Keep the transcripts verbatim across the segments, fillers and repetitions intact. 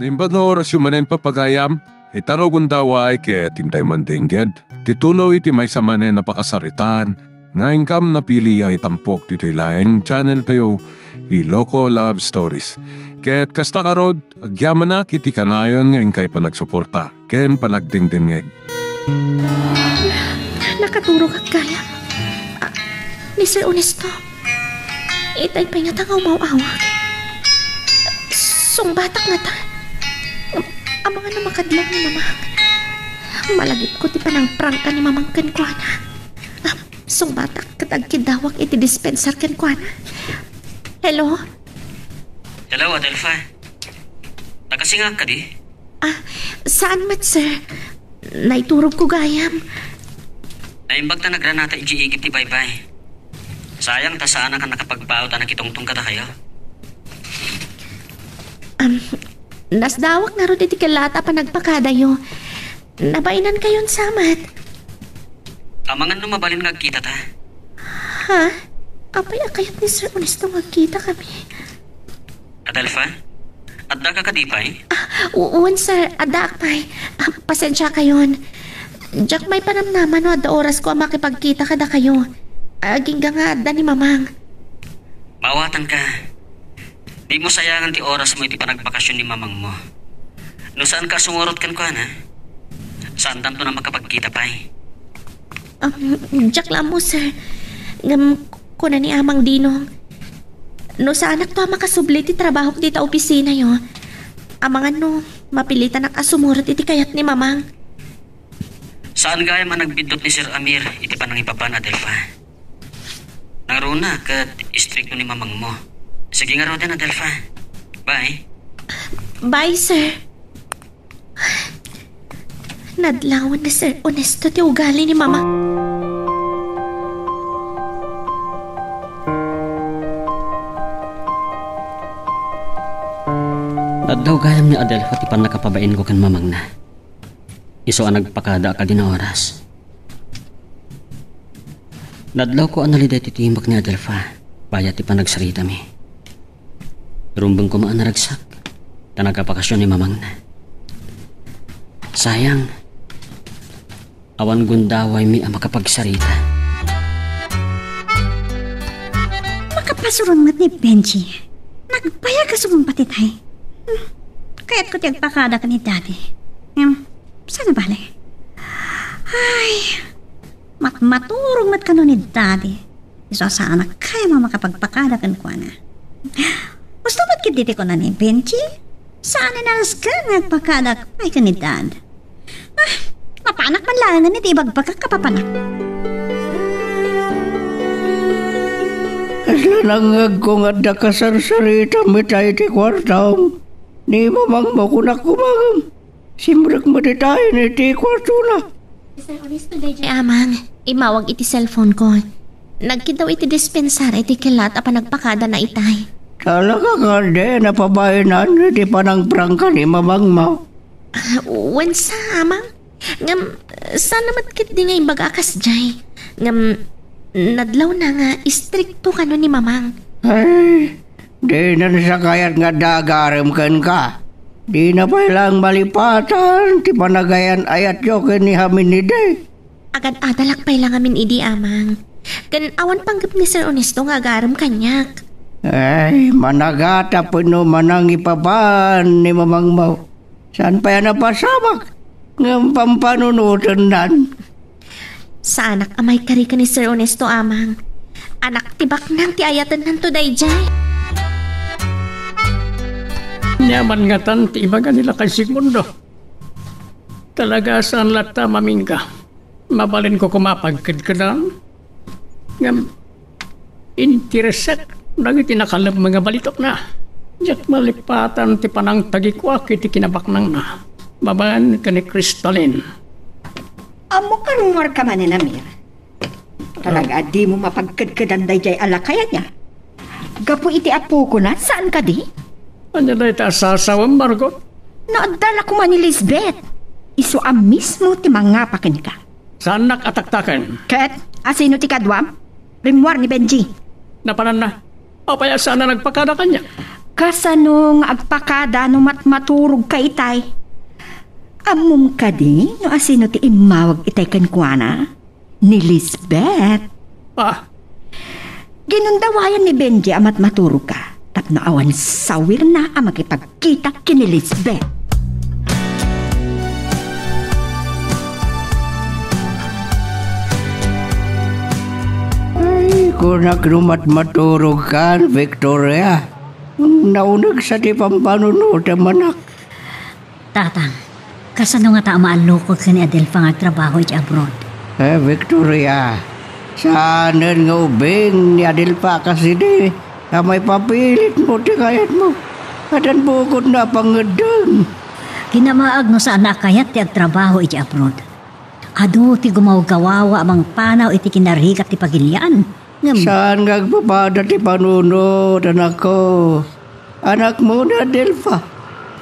Imbag nga orasyo manen, papagayam, ita no gundaway ket intay mandengngeg ti tuloy iti maysa manen a pakasaritaan nga inkam napili a itampok ditoy laeng channel tayo, Iloko Love Stories. Ket kasta ngarud, agyamanak iti kanayon nga inkay panagsuporta ken panagdengdengngeg. Nakaturogak gayam. Ah, ni Sir Ernesto. Itay pay ngata nga umaw-awag. Sungbatak ngata. Amangan no makadlaw ni Mamang. Malagipko ti panangprangka ni Mamang kenkuana. Ah, sungbatak ket agkiddawak iti dispensar kenkuana. Hello? Hello, Adelfa. Nakasingak kadi? Ah, saan met, sir? Naiturogko gayam. Naimbag ta nagranata idiay igid ti baybay. Sayang ta saanak a nakapagbaut a nakitungtong kadakayo. Am, nasdawak ngarud iti kellaat a panagpakadayo. Nabainankayon sa met. Amangan no mabalin nga agkitata. Ha? Apay a kayat ni Sir Ernesto nga agkitakami? Adelfa? Addaka kadi pay? Ah, u-, wen, sir. Addaak pay. Ah, pasensiakayon. Diak mapanamnaman no adda orasko a makipagkita kadakayo. Agingga nga adda ni Mamang. Maawatanka. Dimo sayangan ti orasmo iti panagbakasyon ni Mamangmo. No saanka a sumurot kenkuana, saandanton a makapagkita pay. Um, diak la ammo, sir. Ngem kuna ni Amang Dinong, no saanakto a makasubli ti trabahok dita opisinayo, amangan no mapilitanak a sumurot iti kayat ni Mamang. Saan gayam a nagbiddut ni Sir Amir iti panangipapan, Adelfa. Nangruna ket istrikto ni Mamangmo. Sige ngaruden, Adelfa. Bye. Bye, sir. Nadlawan ni Sir Ernesto ti ugali ni Mama. Nadlaw gayam ni Adelfa ti pannakapabainko ken mamangna. Isu a nagpakada a kadi nga oras. Nadlawko a naliday ti timek ni Adelfa, bayat ti panagsaritami. Rumbeng koma a naragsak, ta nagabakasyon ni mamangna. Sayang, awan gundawaymi a makapagsarita. Makapasuron met ni Benji. Nagbayag a sumungbat itay. Hmm, kayatko ti agpakada ken ni Daddy. Ngem, saan a bale? Ay, matmaturog met kano ni Daddy. Isu a saanak gayam a makapagpakada kenkuana. Usto met ketdi ti kuna ni Benji, saan a narisken nga agpakada pay ken ni Dad. Ah, mapanak man laengen iti ibagbagak a papanak. Kasla nangngegko nga adda kasarsaritam itay iti kuartam. Ni mamangmo, kunak koma ngem. Simrek met itay iti kuartona. Sir Ernesto daydiay, Amang. Immawag iti cellphone ko. Nagkiddaw iti dispensar iti kellaat a panagpakadana itay. Talaga nga adda napabainan iti panangprangka ni mamangmo? Ah, wen sa, Amang. Ngem, saan met ketdi nga imbaga a kasdiay. Ngem, nadlawna nga istrikto kano ni Mamang. Ay, dina sa kayat nga adda agarem kenka. Dina pay laeng malipatan ti panagayan-ayatyo ken ni Haminide. Agad-adalak pay la ngamin idi, Amang. Ken awan panggep ni Sir Ernesto nga agarem kaniak. Ay, managata pay no manangipapan ni mamangmo. Saan pay a napasamak? Ngem pampanunotennan. Saanak a maikari ken ni Sir Ernesto, Amang. Anak ti baknang ti ayatennanto daydiay. Ania man ngatan ti ibaga ni Lakay Sigmundo? Talaga a saan latta a mamingga. Mabalinko koma a pagkedkedan. Ngem, interesek dagiti nakalemmeng a balitokna. Diak malipatan ti panangtagikuak iti kinabaknangna babaen ken ni Crystalline. Ammok a rummuarka manen, Amir. Talaga a dimo mapagkedkedan daydiay a lakay ania? Gapu iti apokona, saan kadi? Ania dayta a sasawem, Margot? No adda la koma ni Lisbeth, isu a mismo ti mangapa kenka. Saannak a taktaken. Ket, asino ti kaduam? Rimmuar ni Benji. Napananna. Apay a saan a nagpakada kaniak? Kasano nga agpakada no matmaturogka itay? Ammom kadi no asino ti immawag itay kenkuana? Ni Lisbeth. Ah. Ginundawayan ni Benji a matmaturogka tapno awan sawirna a makipagkita ken ni Lisbeth. Ay, kunak no matmaturogkan, Victoria. Nauneg sa ti pampanunotem, anak. Tatang, kasano ngata a maallokok ken ni Adelfa nga agtrabaho iti abroad? Eh, Victoria, saanen nga ubing ni Adelfa a kasidi a maipapilitmo ti kayatmo. Addan bukodna a pangngeddeng. Kinamaag no saan a kayat ti agtrabaho iti abroad. Adu ti gumawgawawa a mangpanaw iti kinarigat ti pagilian. Ngem saan nga agpapada ti panunot, anakko. Anakmo ni Adelfa.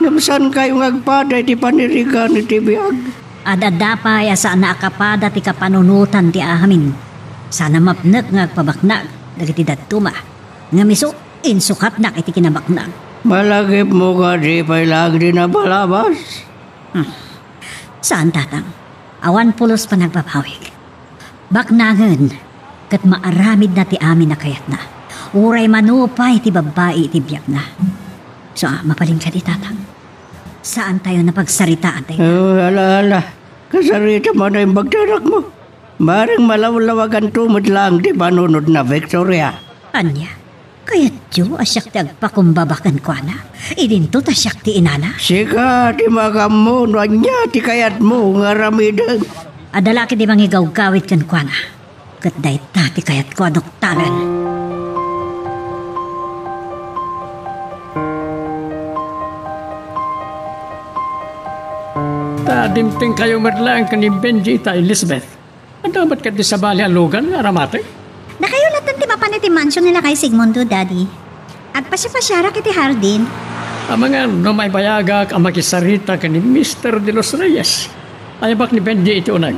Ngem saankayo nga agpada iti panirigan iti biag. Ad-adda pay a saan a kapada ti kapanunotan ti amin. Saan a mapnek nga agpabaknag dagiti dadduma. Ngem isu, insukatnak iti kinabaknag. Malagipmo kadi pay laeng ti nabalabas? Hmm. Saan, Tatang. Awan pulos panagbabawik. Baknangen, ket maaramidna ti amin a kayatna. Uray mano pay ti babbai iti biagna. So, ah, mabalin kadi, Tatang? Saantayo a pagsaritaan tayo. Oh, ala, ala. Kasarita man a imbag ti anakmo. Bareng malawlawaganto met laeng ti panunotna, Victoria. Ania? Kayatyo a siak ti agpakumbaba kenkuana? Idinto ta siak ti inana? Sika ti makaammo no ania ti kayatmo nga aramiden. Adda la ketdi mangigawgawid kenkuana, ket dayta ti kayatko a duktanen. Ta dimtengkayo met laeng ken ni Benji ita, Elizabeth. Adda met ketdi sabali a lugan nga aramateng? Dakayo latta ti mapan iti mansion ni Lakay Sigmundo, Daddy. Agpasiapasiarak iti hardin. Amangan no maibayagak a makisarita ken ni Mister De Los Reyes. Ayabak ni Benji iti uneg.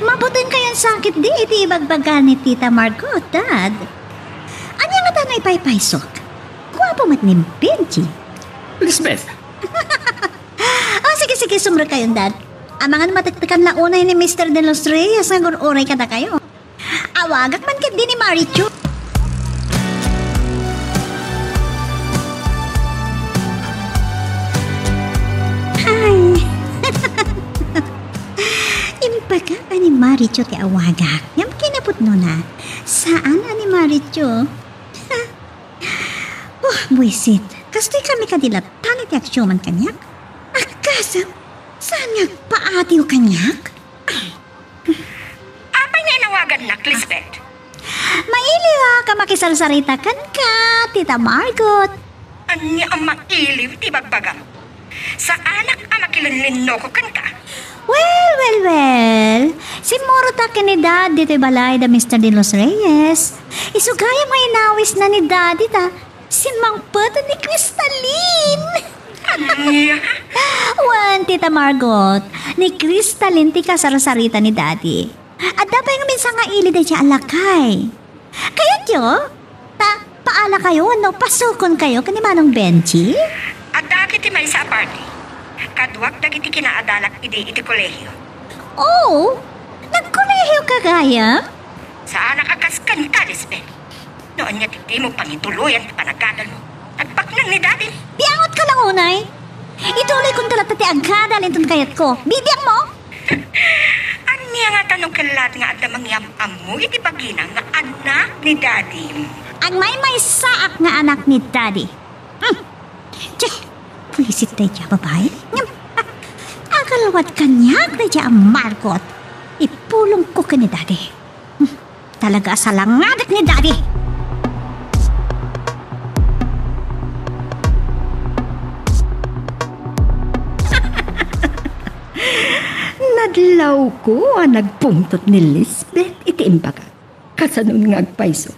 Mabuting kayon sakit di iti ibagbaga ni Tita Margot, Dad. Ania ngata no ipaypaysok? Guapo met ni Benji. Lisbeth, Oh, sige, sige, sumrek kayon, Dad. Amangan matektekan la unay ni Mister De Los Reyes nga agur-uray kadakayo. Awagak man ketdi ni Marichu. Hi. Imbagak a ni Marichu ti awagak. Ngem kinapudnona, saan a ni Marichu. Oh, buisit. Kastoy kami kadi latta ti agsiuman kaniak? Agkasam, saan nga agpaatiw kaniak? Apay nga inawagannak, Lisbeth? Mailiwak a makisarsarita kenka, Tita Margot. Ania a mailiw ti bagbagam? Saanak a makilinlinnoko kenka. Well, well, well. Simmurota ken ni Dad ditoy balay da Mister De Los Reyes. Isu gayam nga inawisna ni Daddy ta simmangpet ni Cristalin. Ania? Wen, Tita Margot, ni Cristalin ti kasarsarita ni Daddy. Adda pay ngamin sangaili daydiay a lakay. Kayatyo? Ta, paalakayo wenno pasukonkayo ken ni Manong Benji? Adda ket ti maysa a party. Kaduak dagiti kinaadalak idi iti kolehio. Oh, nagkolehio ka gayam? Saanak a kas kenka, Lisbeth. No ania ti dimo pangituloyan ti panagadalmo, agbaknang ni Daddy. Biangotka la unay. Ituloykonto latta ti agadal inton kayatko. Bibiangmo? Ania ngata no kellat nga adda mangyam-ammo iti bagina nga anak ni Daddy? Agmaymaysaak nga anak ni Daddy. Hmm. Tieh, buisit daydiay a babai. Ngem, ah, agalwad kaniak daydiay a Margot. Ipulongko ken ni Daddy. Hmm. Talaga a salangadak ni Daddy. Nadlawko a nagpungtot ni Lisbeth iti imbagak. Kasanon nga agpayso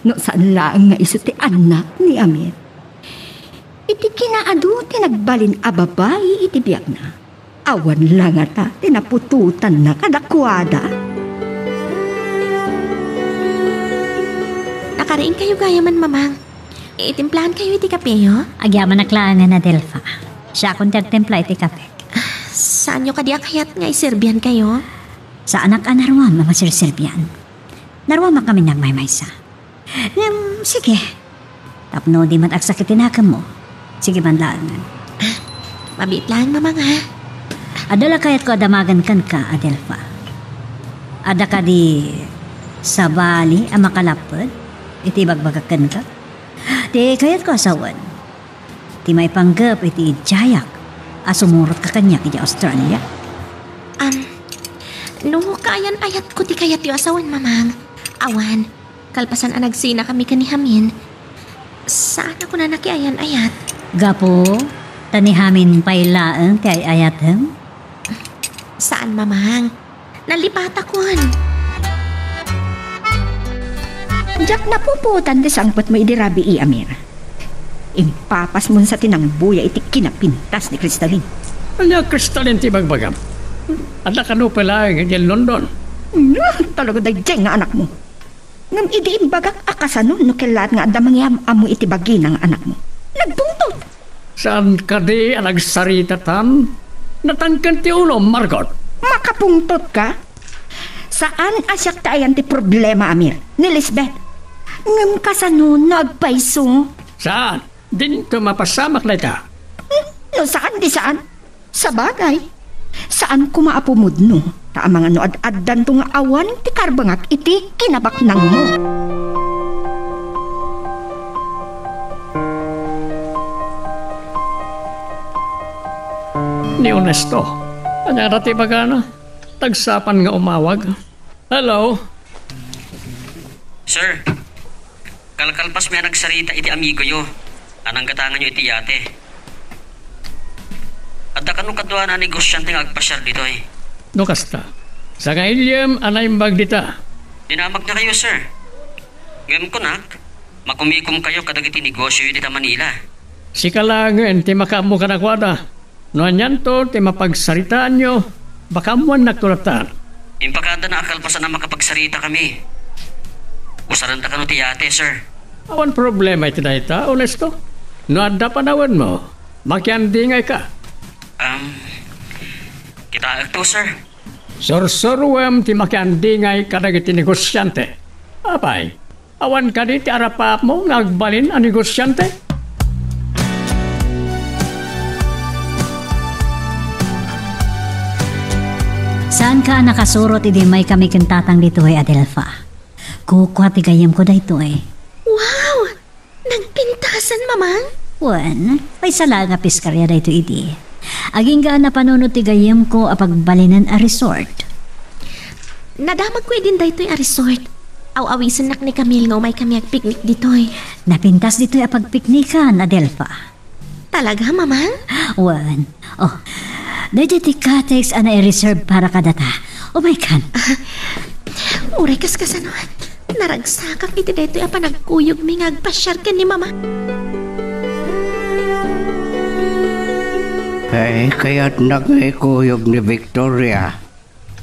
no saan laeng nga isu ti annak ni Amir? Iti kinaadu ti nagbalin a babai iti biagna, awan la ngata ti naputotanna kadakuada. Nakariingkayo gayamen, Mamang. Itimplaankayo iti kapeyo? Agyamanak laengen, Adelfa. Siakon ti agtimpla iti kape. Saanyo kadi a kayat nga iserbiankayo? Saanak a naruam a maserserbian. Naruamak ngamin nga agmaymaysa. Ngem, sige. Tapno di met agsakit ti nakemmo, sige man laengen. Mabiit laeng, Mamang, ha? Adda la kayatko a damagen kenka, Adelfa. Adda kadi sabali a makalapped iti ibagbagak kenka? Ti kayatko a sawen, ti maipanggep iti idiayak a sumurotka kaniak idiay Australia. Am, no kaayan-ayatko ti kayatyo a sawen, Mamang, awan. Kalpasan a nagsinakami ken ni Hamin, saan a kunana ti ayan-ayat. Gapu ta ni Hamin pay laeng ti ay-ayatem? Saan, Mamang. Nalipatakon. Diak napupuotan ti sangpetmo idi rabii, Amir. Impapasmon sa ti nangbuya iti kinapintas ni Kristalin. Ania Kristalin ti ibagbagam? Adda kano pay laeng idiay London? Ah, talaga daydiay nga anakmo. Ngem idi imbagak a kasano no kellaat nga adda mangyam-ammo iti bagina nga anakmo? Nagpungtot! Saan kadi a nagsaritatan? Natangken ti ulo, Margot. Makapungtot ka? Saan a siak ti ayan ti problema, Amir, ni Lisbeth. Ngem kasano no agpayso? Saan? Dinto mapasamak dayta. Hmm, no saan, di saan. Sabagay, saan koma a pumudno, ta amangan no ad-addanto nga awan ti karbengak iti kinabaknangmo. Ni Onesto, ania ti bagana? Tagsapan nga umawag. Hello? Sir, kalkalpasmi a nagsarita iti amigoyo a nanggatanganyo iti yate. Adda kano kaduana a negosiante nga agpasiar ditoy. No kasta, sangailem a naimbag dita. Dinamaknakayo, sir. Ngem kunak, makumikomkayo kadagiti negosioyo dita Manila. Sika laengen ti makaammo kadakuada. No anianto ti mapagsaritaanyo, baka ammoannakto latta. Impakadana a kalpasan a makapagsaritakami. Usarenta kano ti yate, sir. Awan problema iti dayta, Onesto. No adda panawenmo, makiandingayka. Um, kitaekto, sir. Sursuroem ti makiandingay kadagiti negosiante. Apay, awan kadi ti arapaapmo nga agbalin a negosiante? Saanka a nakasurot idi immaykami ken tatang ditoy, Adelfa. Kukua ti gayyemko daytoy. Wow! Nagpintasan, Mamang? Wen, maysa laeng a piskaria daytoy idi. Agingga a napanunot ti gayyemko a pagbalinen a resort. Nadamagko idin daytoy a resort. Aw-awisennak ni Camille nga umaykami agpiknik ditoy. Napintas ditoy a pagpiknikan, Adelfa. Talaga, Mamang? Wen. Oh, daytoy ti cottage a nai-reserve para kadata. Umaykan. Uray kaskasano, naragsakak iti daytoy a panagkuyogmi nga agpasiar ken ni Mama. Ay, kayatnak nga ikuyog ni Victoria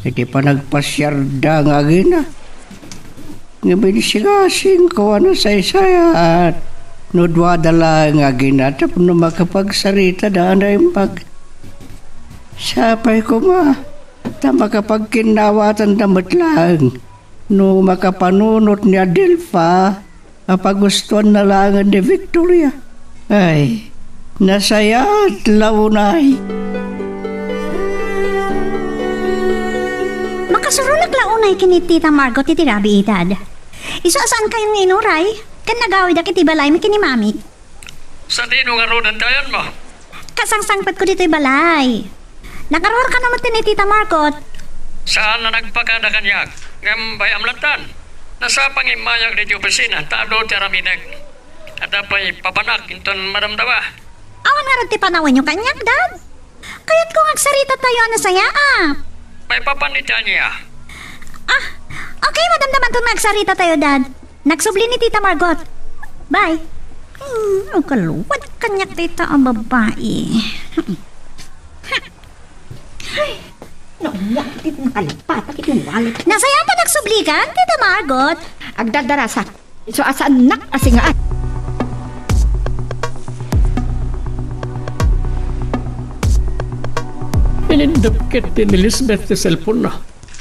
iti panagpasiarda nga agina. Ngem insigasingko a nasaysayaat no duada laeng nga agina tapno makapagsaritada a naimbag. Sapay koma ta makapagkinnawatanda met laeng no makapanunot ni Adelfa a pagustuanna laengen ni Victoria. Ay, nasayaat la unay. Makasuronak la unay ken ni Tita Margot iti rabii, Dad. Isu a saankayo nga inuray, ken nagawidak iti balaymi ken ni Mami. Sadino ngaruden ti ayanmo? Kasangsangpetko ditoy balay. Nakaruar kano met ni Tita Margot. Saan a nagpakada kaniak, ngem bay-am lattan. Nasapa nga immayak ditoy opisina ta adu ti aramidek. Adda pay papanak inton madamdama. Awan ngarud ti panawenyo kaniak, Dad? Kayatko nga agsaritatayo a nasayaat. Maipapan iti ania? Ah, okay, madamdamanton nga agsaritatayo, Dad. Nagsubli ni Tita Margot. Bye. Hmm, agkaluwat kaniak dayta a babai. Ay, naungak ti nakalipatak iti wallet. Nasayaat a nagsublikan, Tita Margot. Agdardarasak. Isu a saannak a singaat. Nindep ket ni Lisbeth ti cellphone-na.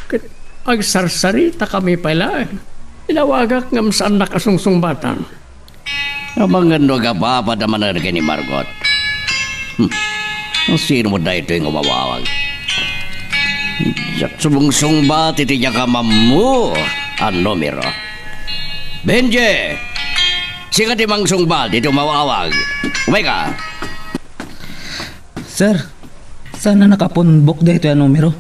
Ket agsarsaritaka pay laeng. Inawagak ngem saannak a sungsungbatan. Amangan no agapapada manen ken ni Margot. Hmm. Sino met daytoy nga umawawag? Diak sumungsungbat iti diak ammo a numero. Benji! Sika ti mangsungbat iti umawawag. Umayka. Sir, saan a nakapunbok daytoy a numero?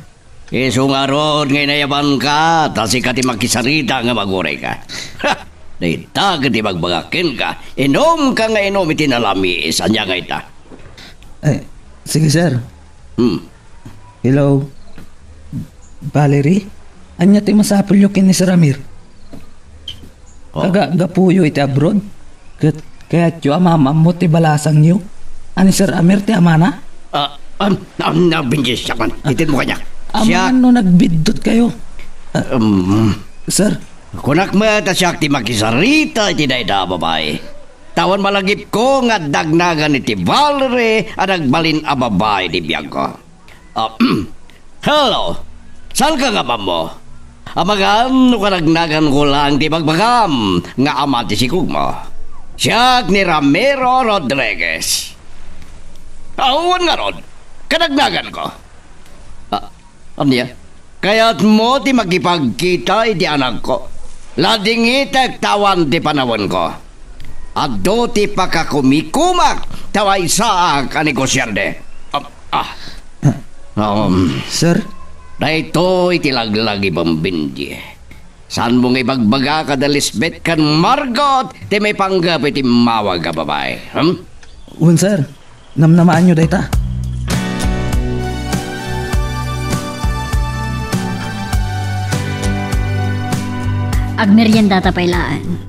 Isu ngarud nga inayabanka, ta sika ti makisarita nga agurayka. Ha! Dayta ket ibagbagak kenka, inumka nga inum iti nalamiis. Ania nga ita? Eh, sige, sir. Hmm. Hello? Valerie? Ania ti masapulyo ken ni Sir Amir? Oh. Kaga-, gapuyo iti abroad? Ket kayatyo a maam-ammo ti balasangyo a ni Sir Amir ti amana? Ah, am, am, na, Benji, siak man. Itedmo kaniak. Siak. Amangan no nagbiddutkayo. Ah, um, sir. Kunak met a siak ti makisarita iti dayta a babai. Ta awan malagipko nga adda agnagan iti Valerie a nagbalin a babai ti biagko. Ah, hello! Saanka nga ammo? Amangan no kadagnaganko laeng ti ibagbagam nga ama ti sikogmo. Siak ni Ramiro Rodriguez. Awan ngarud, kadagnaganko. Ah, ania? Kayatmo ti makipagkita iti anakko? Ladingitek ta awan ti panawenko. Adu ti pakakumikumak ta maysaak a negosiante. Ah, ah. Um, sir? Daytoy ti laglagipem, Benji. Saanmo nga ibagbaga kada Lisbeth ken Margot ti maipanggep iti immawag a babai? Hmm? Wen, sir. Namnamaanyo dayta. Agmeriendata pay laeng.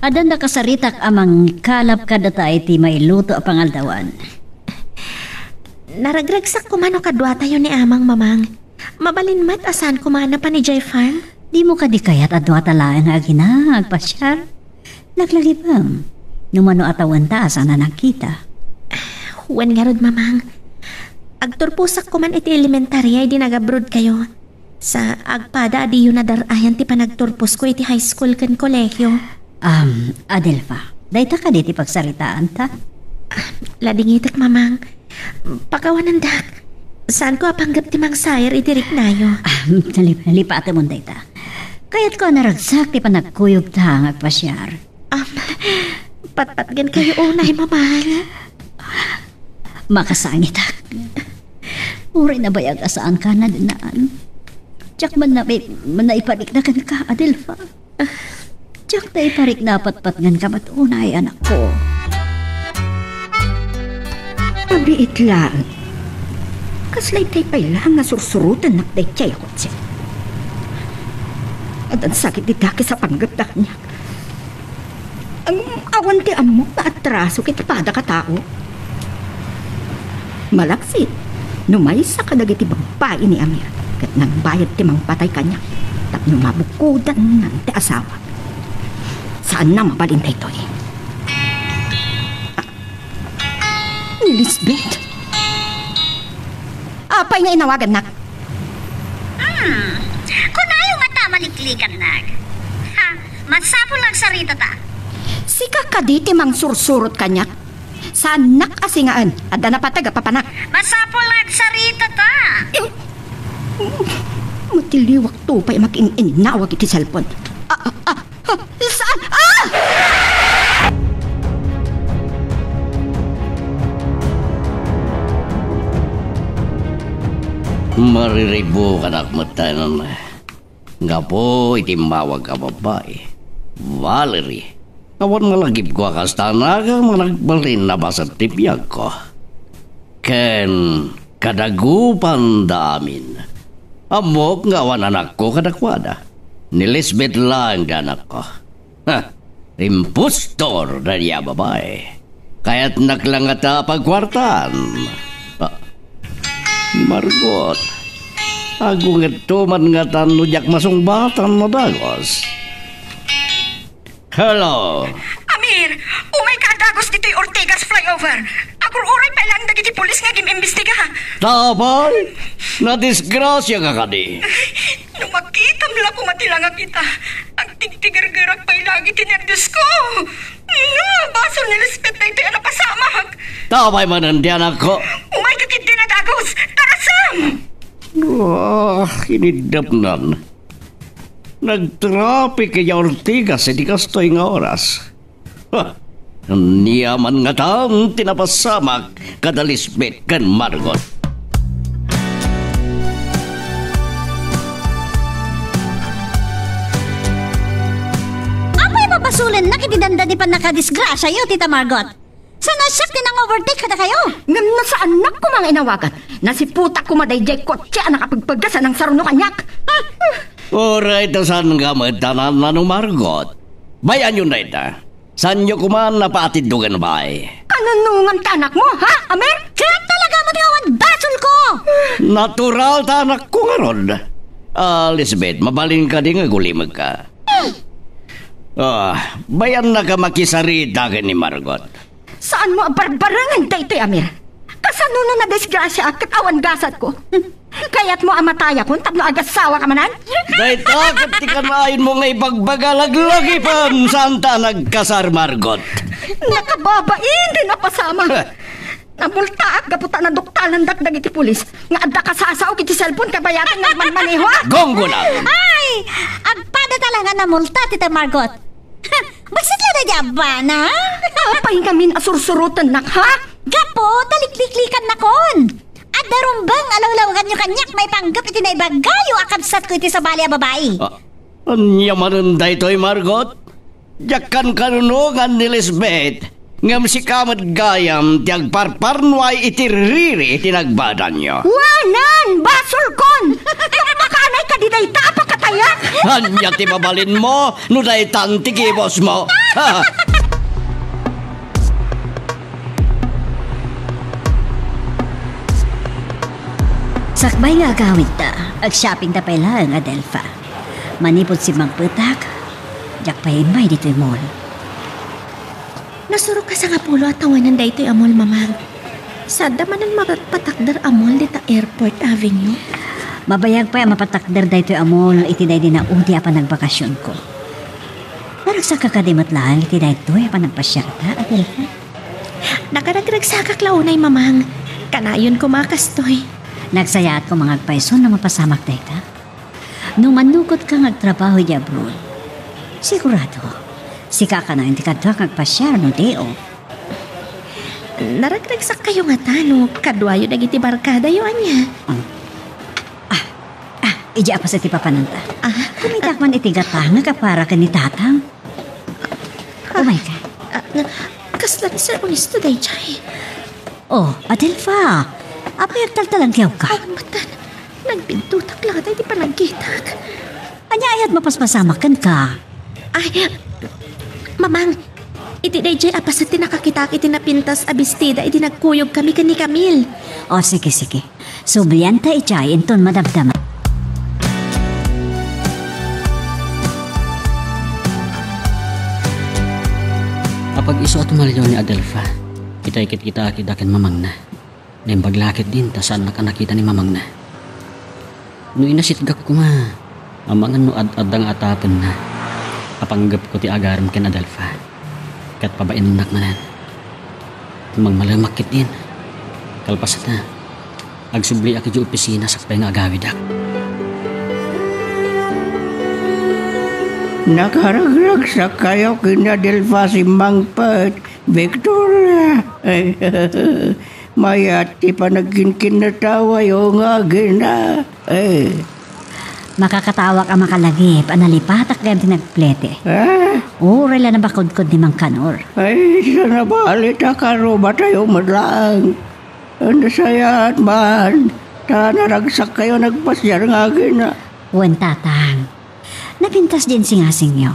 Adda nakasaritak a mangkalap kadata iti mailuto a pangaldawan. Naragragsak koma no kaduatayo ni Amang, Mamang. Mabalin met a saan koma a napan idiay farm? Dimo kadi kayat a duata laeng nga agina, agpasiar? Laglagipem, no mano a tawenta a saan a nagkita. Wen ngarud, Mamang. Agturposak koman iti elementary idi nag-abroadkayo. Sa agpada a diyo nadar-ayan ti panagturposko iti high school ken kolehio. Um, Adelfa, dayta kadi ti pagsaritaanta? Ladingitek, Mamang. Pakawanendak. Saanko a panggep ti mangsair iti riknayo. Ah, nalip-, lipatemon dayta. Kayatko a naragsak ti panagkuyogta nga agpasiar. Am, patpatgenkayo unay, Mamang. Makasangitak. Uray nabayag a saanka nadnaan. Diak man nabi-, naiparikna kenka, Adelfa. Diak ta iparikna a patpatgenka met unay, anakko. Abiit laeng. Kasla itay pay laeng nga sursurotennak daydiay a kotse. Addan sakit ti dakes a panggepda kaniak. Ang awan ti ammok nga atraso ket padak a tao. Malaksid, no maysa kadagiti babbai ni Amir, ket nagbayad ti mangpatay kaniak tapno mabukodannan ti asawa. Saanna mabalin daytoy. Ah, ni Lisbeth? Apay nga inawagannak? Hmm, kunayo nga ta maliklikannak. Ha, masapul nga agsaritata. Sika kadi ti mangsursurot kaniak? Saannak a singaen, adda napateg a papanak. Masapul nga agsaritata. Eh, matiliwakto pay a makiin-innawag iti cellphone. Ah, ah, ah, ah, saan? Ah! Mariribukanak metten. Gapu iti immawag a babbai, Valerie, awan malagipko a kasta a nagan nga nagbalin a bassit ti biagko. Ken kadagupanda amin, ammok nga awan anakko kadakuada. Ni Lisbeth laeng ti anakko. Ha! Impostor daydiay a babai. Kayatnak la ngata a pagkuartaan. Ah, Margot, agungetto man ngatan no diak masungbatan a dagus. Hello. Amir, umayka a dagus ditoy Ortigas flyover. Ag-, Uray pay laeng dagiti pulis nga agim-imbestiga. Apay, nadisgrasiaka kadi? No makitam la koma ti langak ita, agtigtigergerak pay laeng iti nerbiosko. No, basol ni Lisbeth daytoy a napasamak. Apay manen ti anakko? Umayka ketdi a dagus. Tara, Sam! Ah, iniddapnan. Nagtrapik idiay Ortigas iti kastoy nga oras. Ha! Ania man ngatan ti napasamak kada Lisbeth ken Margot? Apay a mabasolennak iti dandani pannakadisgrasiayo, Tita Margot? Saan a siak ti nang-overtake kadakayo? Ngem no saannak koma nga inawagan, nasiputak koma daydiay kotse a nakapagpaggas a nangsaruno kaniak. Ah! Uray ta saan nga met a nannano, Margot. Bay-anyon dayta. Saanyo koma a paatiddo ken bay. Kanunongan ta anakmo, ha, Amir? Ket talaga met nga awan basolko! Natural ta anakko ngarud. Ah, Lisbeth, mabalin kadi nga agulimekka? Ah, bay-annaka makisarita ken ni Margot. Saanmo a barbarengen daytoy, Amir? Kasano no nadisgrasiaak ket awan gasatko? Kayatmo a matayakon tapno agasawaka manen? Dayta ket ti kanayonmo nga ibagbaga, laglagipen, saanta a nagkasar, Margot. Nakababain ti napasamak. Namultaak gapu ta naduktalandak dagiti pulis nga adda kasasaok iti cellphone kabayatan nga agmanmanehoak. Gunggonan! Ay! Agpadata laeng a namulta, Tita Margot. Ha! Bassit la daydi a bana? Apay ngamin a sursurotennak, ha? Gapu ta likliklannakon. Adda rumbeng a lawlawaganyo kaniak maipanggep iti naibagayo a kabsatko iti sabali a babai. Ah, ania manen daytoy, Margot? Diak kankanunongan ni Lisbeth, ngem sika met gayam ti agparparnuay iti riri iti nagbadanyo. Wanan, basolkon! Makaanay kadi dayta a pakatayak? Ania ti mabalinmo no daytan ti gibusmo? Sakbay nga agawidta, agshoppingta pay laeng, Adelfa. Manipud simmangpetak, diak pay immay ditoy mall. Nasurok a sangapulo a tawenan daytoy a mall, Mamang. Saanda manen mapatakder a mall dita Airport Avenue? Mabayag pay a mapatakder daytoy a mall iti daydi naudi a panagbakasionko. Naragsak ka kadi met laeng iti daytoy a panagpasiarta, Adelfa? Nakaragragsakak la unay, Mamang. Kanayon koma a kastoy. Nagsayaat koma nga agpayso no mapasamak dayta. No mannukotka nga agtrabaho idiay abroad, sigurado, sika a kanayon ti kaduak nga agpasiar no day off. Naragragsakkayo ngata no kaduayo dagiti barkadayo, ania? Ah, ah, idiay a paset ti papananta. Ah. Kumitak man iti gatangek a para ken ni Tatang. Umayka. Ah, na, kasla ni Sir Ernesto daydiay. Oh, Adelfa, apay agtaltalangkewka? Awan met. Nagbintotak la daydi panagkitak. Ania aya ti mapaspasamak kenka? Ay, Mamang, iti daydiay a paset ti nakakitaak iti napintas a bestida idi nagkuyogkami ken ni Camille. Oh, sige, sige. Sublianta idiay inton madamdama. Apag-isu a tumalio ni Adelfa, itay kitkitaak ida ken mamangna. Naimbag la ketdin ta saannak a nakita ni mamangna. No inasitgak koma, amangan no ad-adda nga atapenna a panggepko ti agarem ken Adelfa, ket pabainennak manen. Mangmalemak ketdin. Kalpasna, agsubliak idiay opisina sakbay nga agawidak. Nakaragragsakkayo ken ni Adelfa simmangpet, Victoria. Mayat ti panagkinkinnatawayo nga agina. Eh. Makakatawak a makalagip a nalipatak gayam ti nagplete. Eh? Uray la nabakodkod ni Mang Kanor. Ay, sa nabali ta karubatayo met laeng. Nasayaat man, ta naragsak kayo nagpasiar nga agina. Wen, Tatang. Napintas di insingasingyo.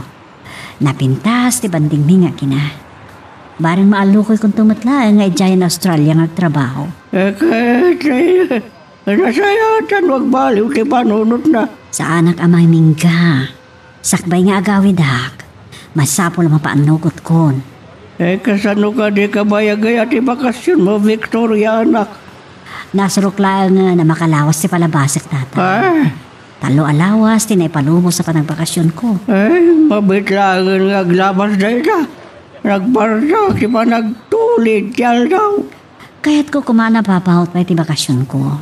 Napintas ti bandingmi nga agina. Bareng maallukoykonto met laeng nga idiayen Australia nga agtrabaho. Eh, ket, eh, nasayaatan no agbaliw ti panunotna. Saanak a mamingga. Sakbay nga agawidak, masapul a mapaannukotkon. Eh, kasano kadi kabayag aya ti bakasionmo, Victoria, anak? Nasurok laengen a makalawas ti palabasek, tatay. Ah? Tallo a lawas ti naipalubos a panagbakasionko. Eh, mabiit laengen nga aglawas dayta. Nagbardak ti panagtulid ti aldaw. Kayatko koma a napapaut pay ti bakasionko.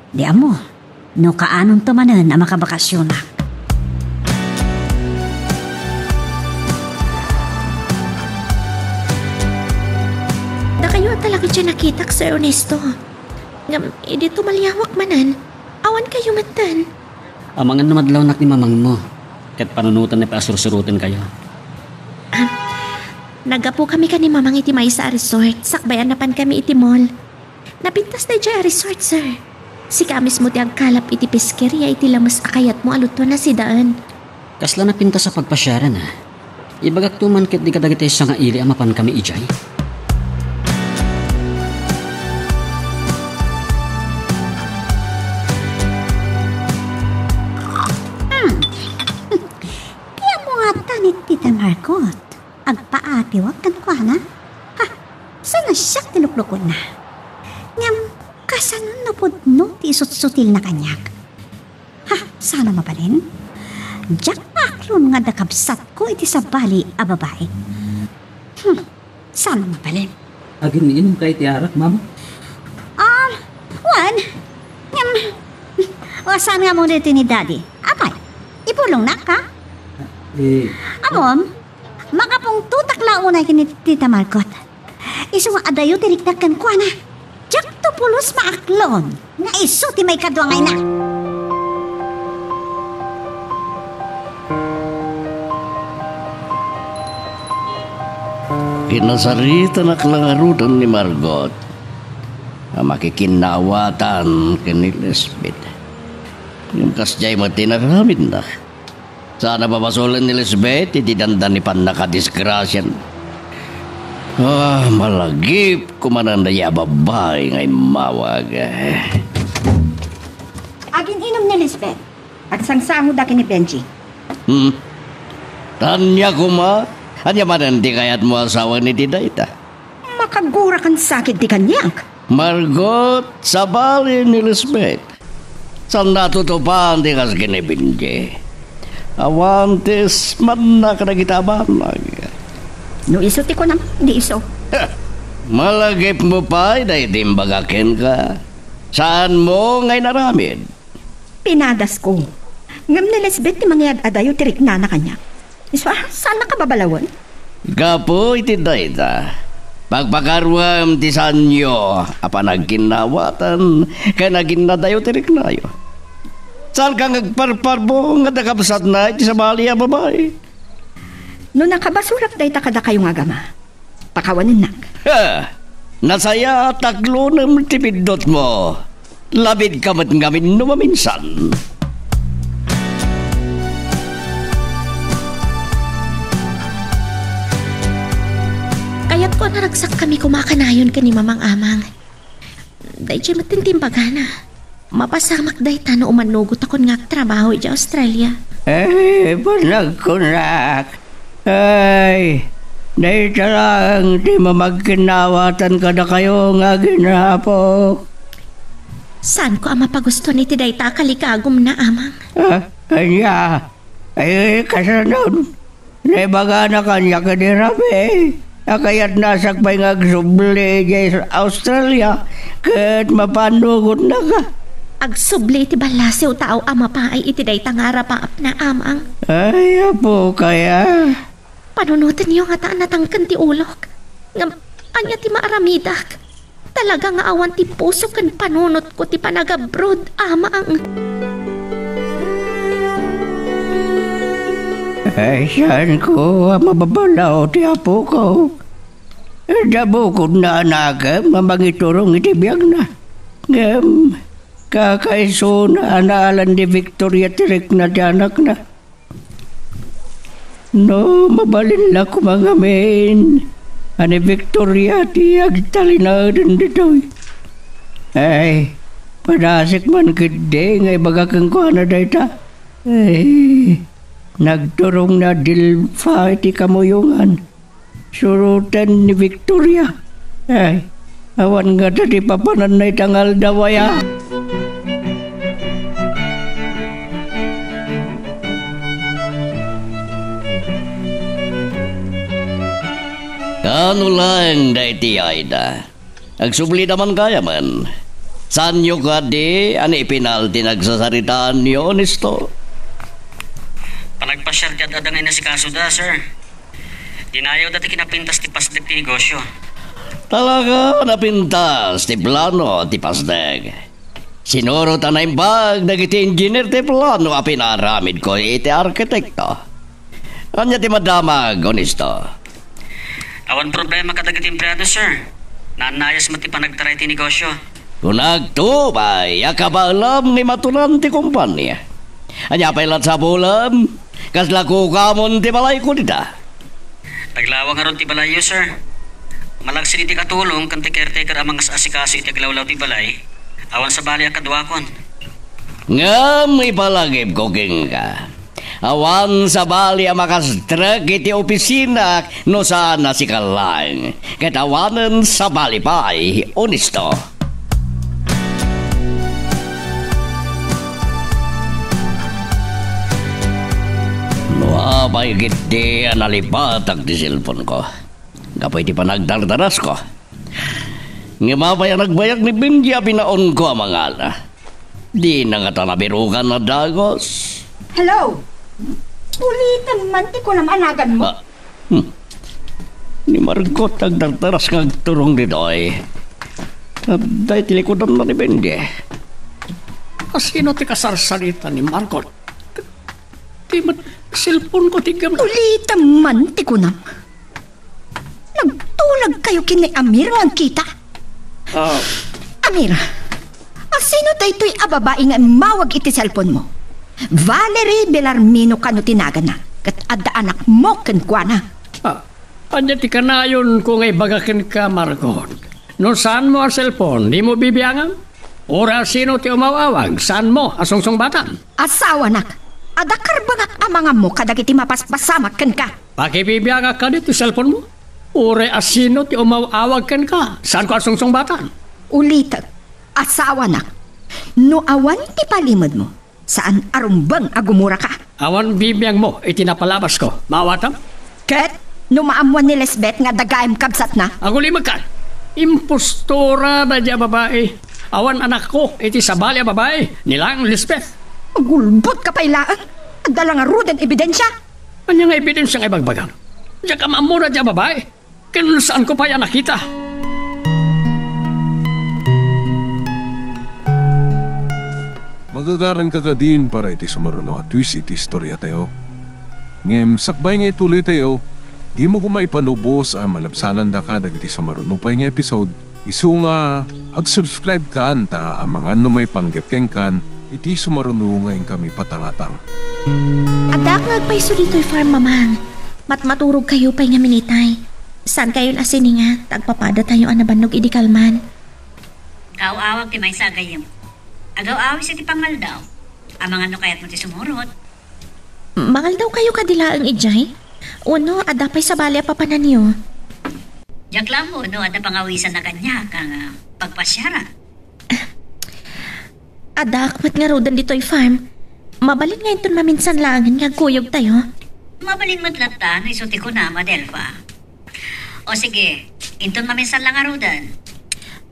Di ammo, no kaanonto manen a makabakasionak. Dakayo a talaga ti nakitak, Sir Ernesto. Ngem, idi tumaliawak manen, awan kayo metten. Amangan no madlawnak ni mamangmo, ket panunotenna pay a sursurotenkayo. Ah, naggapu kami ken ni Mamang iti maysa a resort, sakbay a napan kami iti mall. Napintas daydiay a resort, sir. Sika mismo ti agkalap iti piskeria iti lames a kayatmo a lutuan a sidaen. Kasla napintas a pagpasiaran, a. Ibagakto man ketdi kadagiti sangaili a mapankami idiay. Hmm. Ti ammo ngata ni Tita Margot. Agpaatiwak kenkuana. Ha, saan a siak ti luklukonna? Ngem, kasano no pudno ti isutsutilna kaniak? Ha, saan a mabalin? Diak maaklon nga adda kabsatko iti sabali a babai. Hmm, saan a mabalin? Agin-inom ka iti arak, Mama? Ah, wen. Ngem, saan nga ammo daytoy ni Daddy? Apay, ipulongnak, ha? Eh, Ammom, makapungtotak la unay ken ni Tita Margot. Isu nga adayo ti riknak kenkuana. Diakto pulos maaklon nga isu ti maikadua nga ina. Kinasaritanak la ngaruden ni Margot a makikinnaawatan ken ni Lisbeth. Ngem kasdiay met ti inaramidna. Saan a babasolen ni Lisbeth iti dandani pannakadisgrasian. Ah, malagipko manen dayta a babai nga immawag. Agin-inom ni Lisbeth. Agsangsangoda ken ni Benji. Hmm. Ania koma? Ania manen ti kayatmo a sawen iti dayta? Makagura ken sakit ti kaniak. Margot, sabali ni Lisbeth. Saan natutupan ti kas ken ni Benji. Awan ti ismanna kadagiti a banag. No isu ti kunam, di isu. Heh, malagipmo pay daydi imbaga kenka. Saanmo nga inaramid? Pinadasko. Ngem ni Lisbeth ti mangyad-adayo ti riknana kaniak. Isu a, saannaka babalawen? Gapu iti dayta, pagpakaruem ti saanyo a panagkinnaawatan ken aginnadayo ti riknayo. Saanka nga agparparbong nga adda kabsatna iti sabali a babai. No nakabasolak dayta kadakayo nga agama, pakawanennak. Ha! Nasayaat a klonem ti piddutmo. Labidka met ngamin no maminsan. Kayatko a naragsakkami koma a kanayon ken ni Mamang Amang. Daydiay met ti imbagana. Mapasamak dayta no umanugotakon nga agtrabaho idiay Australia. Eh, banagkonak. Ay, dayta laeng ti mamagkinnaawatan kadakayo nga aginapok. Saanko a mapagustuan iti dayta a kalikagumna, Amang. Ah, ania? Ay, kasano? Naibagana kaniak idi rabii a kayatna a sakbay nga agsubli idiay Australia ket mapanugotnaka. Agsubli iti ballasiw tao a mapaay iti dayta nga arapaapna, Amang. Ay, apo kaya? Panunotenyo ngata a natangken ti ulok. Ngem, ania ti maaramidak? Talaga nga awan ti puso ken panunotko ti panagabroad, Amang. Ay, saanko a mababalaw ti apoko. Adda bukodna a nakem a mangiturong iti biagna. Ngem, kakaisuna a naalan ni Victoria ti rikna ti anakna. No, mabalin la koma ngamin a ni Victoria ti agtalinaeden ditoy. Ay, padasek man ketdi nga ibaga kenkuana dayta. Ay, nagturongna Dilfa iti kamuyongan. Suroten ni Victoria. Ay, awan ngata ti papananna ita nga aldaw aya. Kaano laeng daytoy, Aida? Agsubli da man gayamen. Saanyo kadi a naipinal ti nagsasaritaanyo, Honesto? Panagpasiar ti ad-adda nga inasikasoda, sir. Dinayawda ti kinapintas ti pasdek ti negosyo. Talaga, napintas ti plano ti pasdek. Sinurot a naimbag dagiti engineer ti plano a pinaaramidko iti arkitekto. Ania ti madamag, Honesto? Awan problema kadagiti empleado, sir. Naannayas met ti panagtaray ti negosyo. Kunakto pay a kabaelam nga imatunan ti kompania. Ania pay latta a problem? Kasla kukamon ti balayko dita? Naglawa ngarud ti balayyo, sir. Malaksid iti katulong ken ti caretaker a mangas-asikaso iti aglawlaw ti balay. Awan sabali a kaduakon. Ngem ipalagipko kenka. Awan sabali a makastrek iti opisina no saan a sika laeng. Ket awanen sabali pay, Honesto. No apay ketdi a nalipatak ti cellphone-ko gapu iti panagdardarasko. Ngem apay a nagbayag ni Benji a binaonko a mangala? Dina ngata nabirukan a dagos. Hello? Ulitem man ti kunam a naganmo? Ah, hmm. Ni Margot ti agdardaras nga agturong ditoy. Adda iti likudanna ni Benji. Asino ti kasarsarita ni Margot? Ti met cellphone-ko ti gam- Ulitem man ti kunam. Nagtulag kayo ken ni Amir nga agkita? Ah. Amir, asino daytoy a babai nga immawag iti cellphone-mo? Valerie Belarmino kano ti naganna, ket adda anakmo kenkuana. Ah, ania ti kanayonko nga ibaga kenka, Margot? No saanmo a cellphone, dimo bibiangan? Uray asino ti umaw-awag, saanmo a sungsungbatan? Asawanak, adda karbengak a mangammo kadagiti mapaspasamak kenka. Pakibibiangak kadi ti cellphone-mo? Uray asino ti umaw-awag kenka, saanko a sungsungbatan? Ulitek, asawanak, no awan ti palimedmo, saan a rumbeng a gumuraka. Awan bibiangmo iti napalabasko, maawatam? Ket no maammuan ni Lisbeth nga adda gaem kabsatna? Agulimekka! Impostora daydiay a babai. Awan anakko iti sabali a babai, ni laeng Lisbeth. Agulbodka pay laeng. Adda la ngaruden ebidensia. Ania nga ebidensia nga ibagbagam? Diak ammo daydiay a babai. Ken saanko pay a nakita. Magagaranka kadin para iti sumaruno a twist iti istoriatayo. Ngem sakbay nga ituloytayo, dimo koma ipanubos a malabsanandaka dagiti sumaruno pay nga episode. Isu nga ag-subscribe kan ta amangan no maipanggep kenkan iti sumaruno nga inkami patangatang. Addaak nga agpayso ditoy farm, Mamang. Matmaturog kayo pay ngamin itay. Saan kayon a sininga ta agpapadatayo a nabannog idi kalman. Kaaw-awag ti maysa a gayyem. Agaw-awis iti pangaldaw. Amangan no kayatmo ti sumurot. Mangaldaw kayo kadi laeng idiay? Wenno adda pay sabali a papananyo? Diak la ammo no adda pangawisan a kaniak nga pagpasiara. Addaak met ngaruden ditoy farm. Mabalin nga inton maminsan laengen nga agkuyogtayo? Mabalin met latta no isu ti kunam, Adelfa. O sige, inton maminsan la ngaruden.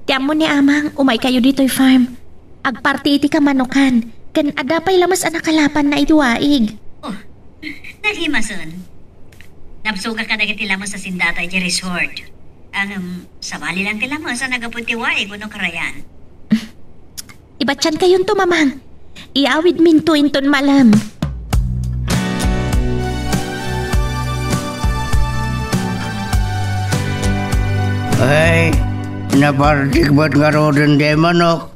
Ti ammo ni Amang, umay kayo ditoy farm. Agparti iti kamanokan, ken adda pay lames a nakalapanna iti waig. Oh, nagimasen. Nabsogak kadagiti lames a sindata iti resort. Ngem, sabali lang ti lames a naggapu iti waig wenno karayan. Ibatian kayonto, Mamang. Iawidminto inton malem. Ay, napartik met ngaruden diay manok.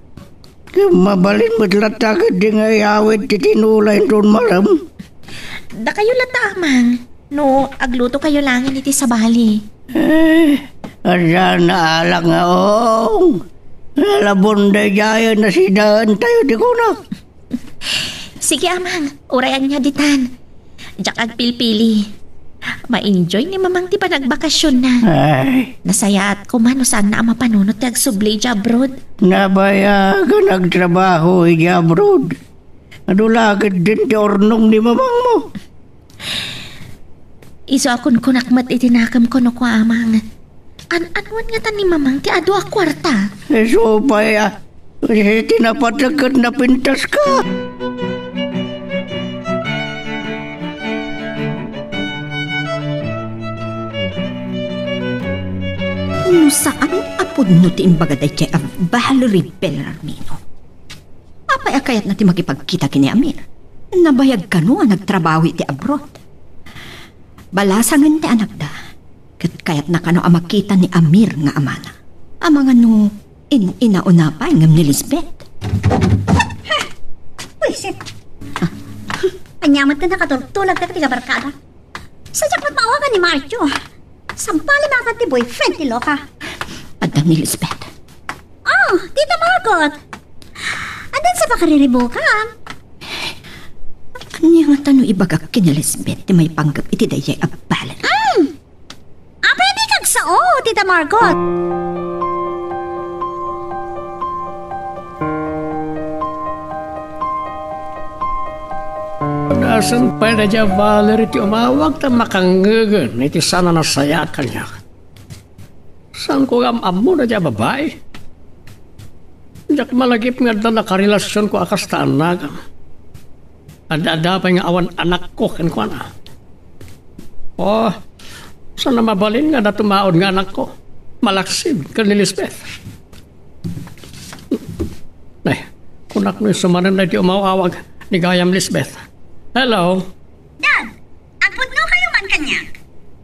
Ket mabalin met latta ketdi nga iawid ti tinola inton malem. Dakayo latta, Amang. No, agluto kayo laengen iti sabali. Eh, adda naalak nga ong. Nalabon daydiayen a sidaentayo ti kunak. Sige, Amang. Uray ania ditan. Diak agpilpili. Ma-enjoy ni Mamang ti panagbakasionna. Ay. Nasayaat koma no saanna a mapanunot ti agsubli idiay abroad. Nabayagan agtrabaho idiay abroad. Adu la ketdin ti urnong ni Mamangmo. Isu a kunkunak met iti nakemko no kua, Amang. An-anuan ngata ni Mamang ti adu a kuarta? Isu pay a, iti napateg ket napintaska. No saan a pudno ti imbaga daydiay a Valerie Bellarmino, apay a kayatna ti makipagkita ken ni Amir? Nabayag kano a nagtrabaho iti abroad. Balasangen ti anakda, ket kayatna kano a makita ni Amir nga amana. Amangan no in-inauna pay ngem ni Lisbeth. Buisit. Ah. Ania met ti nakaturtulag dagiti kabarkada? Sadiak met maawagan ni Marco. Sabali makan ti boyfriend ti loka. Adda ni Lisbeth. Oh, Tita Margot. Adda sa pakariribukan? Ania ngata no ibagak ken ni Lisbeth ti maipanggep iti daydiay a Valerie? Mm. Apay a dika agsao, Tita Margot? Nasaan pay daydiay a Valerie ti umawag ta makangngegen iti saan a nasayaat kaniak? Saanko nga am-ammo daydiay a babai. Diak malagip nga adda nakarelasionko a kasta a nagan. Adda-adda pay nga awan anakko kenkuana. Oh, saan a mabalin nga adda tumaud nga anakko, malaksid ken ni Lisbeth. Ay, kunak no isu manen daydi umaw-awag ni gayam Lisbeth. Hello? Dad, agpudno kayo man kaniak?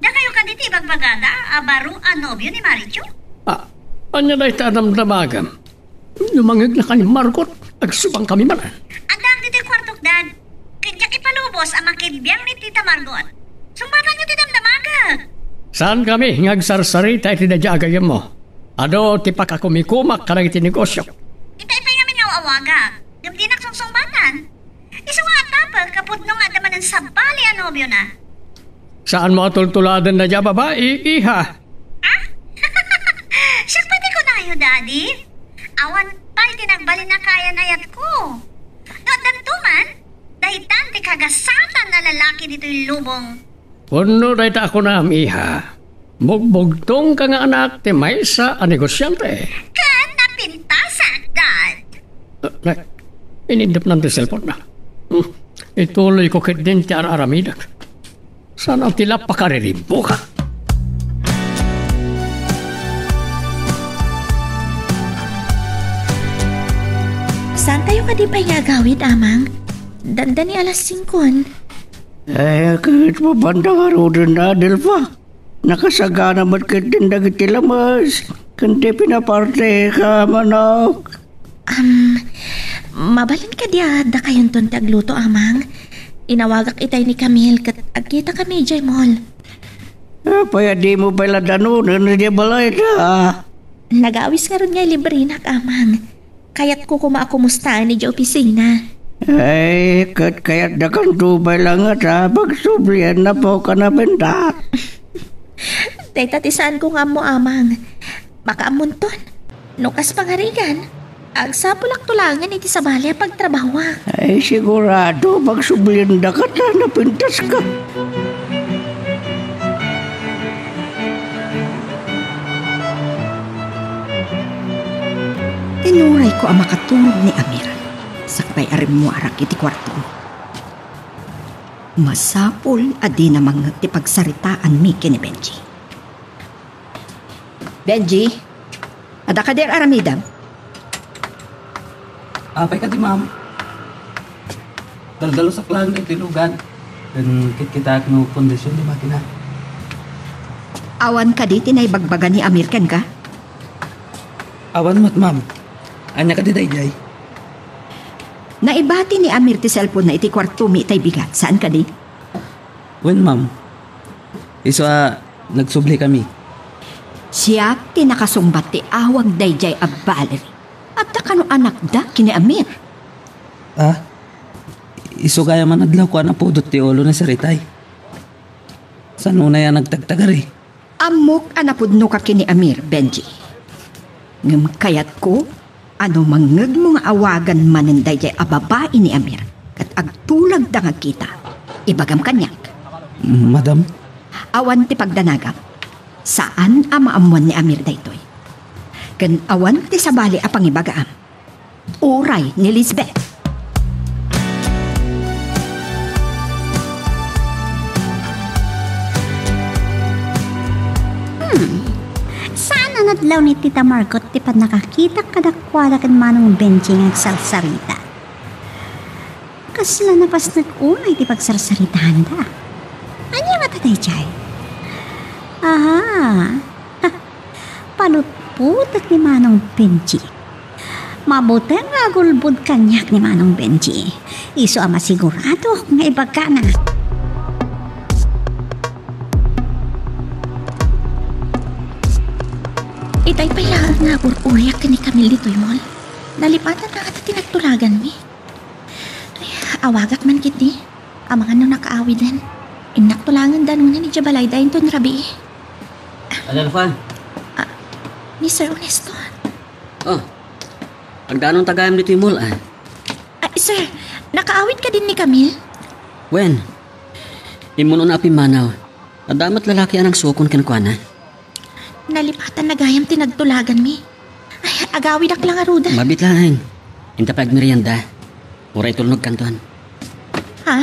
Dakayo kadi ti ibagbagada a baro a nobio ni Maricho? Ah, ania dayta a damdamagam? Lumangegna ken ni Margot, agsubang kami man. Addaak ditoy kuartok, Dad. Ket diak ipalubos a makibiang ni Tita Margot. Sungbatanyo ti damdamagek. Saan kami nga agsarsarita iti daydiay a gayyemmo? Adu ti pakakumikumak kadagiti negosiok. Itay pay ngamin nga aw-awagak, ngem dinak sungsungbatan. Isu nga adda pay, kapudno nga adda manen sabali a nobiona. Saanmo a tultuladen daydiay a babai, iha? Ah? Siak pay ti kunayo, Daddy. Awan pay ti nagbalin a kayan-ayatko. No addanto man, daytan ti kagasatan a lalaki ditoy lubong. Wenno dayta a kunam, iha, bugbugtongka nga anak ti maysa a negosiante. Ken napintasak, Dad. Ah, nay, inindepnan ti cellphone-na. Hmm, ituloyko ketdin ti ar-aramidek. Saan a ti la pakariribuka? Saantayo kadi pay nga agawid, Amang? Dandani alas singkon. Ay, ket mabanda ngaruden, Adelfa. Nakasagana met ketdin dagiti lames ken ti pinaparteka a manok. Am, mabalin kadi a dakayonton ti agluto, Amang? Inawagak itay ni Camille ket agkitakami idiay mall. Apay a dimo pay la danonen idiay balayda? Nagawis ngarud nga ilibrinak, Amang. Kayatko koma a kumustaen idiay opisina. Ay, ket kayatdakanto pay la ngata a pagsublian, napoka na benda. Dayta ti saanko nga ammo, Amang. Makaammonton, no kas pangarigan, agsapulakto laengen iti sabali a pagtrabahoak. Ay, sigurado, pagsubliandaka ta napintaska. Inurayko a makaturog ni Amir, sakbay a rimmuarak iti kuarto. Masapul a dina mangngeg ti pagsaritaanmi ken ni Benji. Benji, adda kadi ar-aramidem? Apay kadi, ma'am? Daldalusak laeng daytoy lugan. Ken kitkitaak no kondisyon ti makina. Awan kadi ti naibagbaga ni Amir kenka? Awan met, ma'am. Ania kadi daydiay? Naibati ni Amir ti cellphone-na iti kuartomi itay bigat, saan kadi? Wen, ma'am. Isu a nagsubli kami. Siak ti nakasungbat ti awag daydiay a Valerie. Adda kano anakda ken ni Amir? Ah? Isu gayam a nadlawko a napudot ti ulo ni Saritay. Saan unay a nagtagtagari? Ammok a napudnoka ken ni Amir, Benji. Ngem kayatko a no mangngegmo nga awagan manen daydiay a babai ni Amir ket agtulagda nga agkita, ibagam kaniak. Madam? Awan ti pagdanagam. Saan a maammoan ni Amir daytoy. Ken awan ti sabali a pangibagaam. Uray ni Lisbeth. Hmm. Saan a nadlaw ni Tita Margot ti pannakakitak kadakuada ken Manong Benji nga agsarsarita? Kasla napasnek unay ti pagsarsaritaanda. Ania ngata daydiay? Aha. Ha, palutpotek ni Manong Benji. Mabuteng nga agulbod kaniak ni Manong Benji. Isu a masiguradok nga ibagana. Itay pay laeng nga agur-uriak ken ni Camille ditoy mall. Nalipatan na ngata ti nagtulaganmi. Ay, awagak man ketdi. Amangan no nakaawiden. Innak to laengen danona idiay balayda inton rabii. Adelfa? Ah, ni Sir Ernesto. Oh, agdanonta gayam ditoy mall, ah. Ah, sir, nakaawid kadin ni Camille? Wen, immuno a pimmanaw. Adda met lalaki a nangsukon kenkuana. Nalipatan na gayam ti nagtulaganmi. Ay, agawidak la ngaruden. Mabiit laeng. Inta pay agmerienda. Uray tulnogkanton. Ha?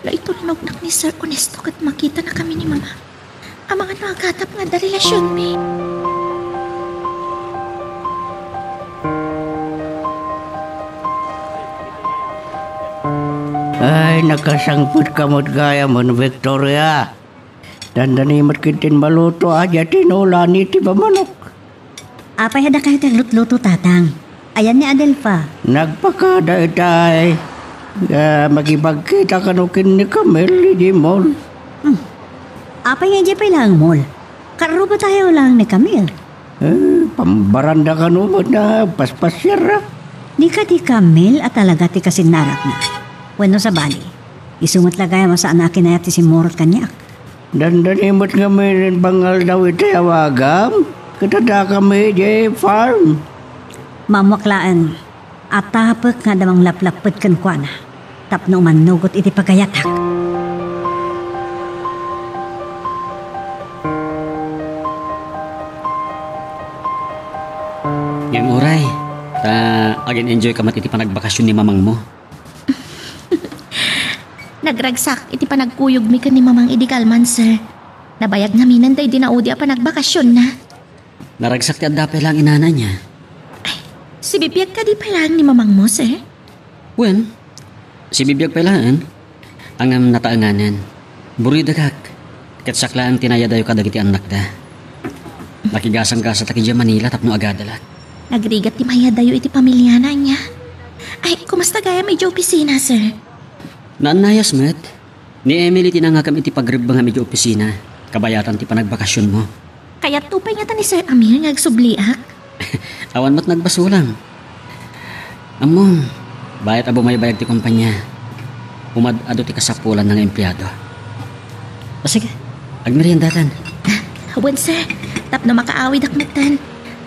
La itulnognak ni Sir Ernesto ket makitanakami ni Mama. Amangan no agatap nga adda relasionmi. Ay, nakasangpetka met gayamen, Victoria. Dandani met ketdin maluto a diay tinola ni ti pamanok. Apay a dakayo ti aglutluto, Tatang? Ayan ni Adelfa? Nagpakada itay. Ah, makipagkita kano ken ni Camille idiay mall. Hmm. Apay nga idiay pay laeng mall? Karrubatayo laeng ni Camille. Eh, pambaranda kano met nga paspasiarra. Di kadi Camille a talaga ti kasinnarakna? Wenno sabali, isu met la gayam a saan a kinayat ti simmurot kaniak. Dandani met ngamin pangaldaw iti awagam, ket addakami idiay farm. Maammoak laeng a tapek nga adda manglaplapped kenkuana tapno umannugot iti pagayatak. Ngem uray, ta agin-enjoyka met iti panagbakasion ni mamangmo. Nagragsak iti panagkuyogmi ken ni Mamang idi kalman, sir. Nabayag ngaminen daydi naudi a panagbakasionna. Naragsak ti adda pay laeng inana ania. Ay, sibibiag kadi pay laeng ni mamangmo, sir? Wen, sibibiag pay laeng. Ngem nataenganen. Buridagak. Ket siak laeng ti naayadayo kadagiti annakda. Nakigasanggasat idiay Manila tapno agadalak. Nagrigat ti maayadayo iti pamiliana ania. Ay, kumusta gayam idiay opisina, sir? Naannayas met. Ni Emily ti nangngegam iti pagrebbengam idiay opisina, kabayatan ti panagbakasionmo. Kayatto pay ngata ni Sir Amir nga agsubliak? Awan met nagbasolam. Ammom, bayat a bumaybayag ti kompania. Umad-adu ti kasapulanna nga empleado. O sige, agmeriendatan. Wen, sir, tapno makaawidak metten.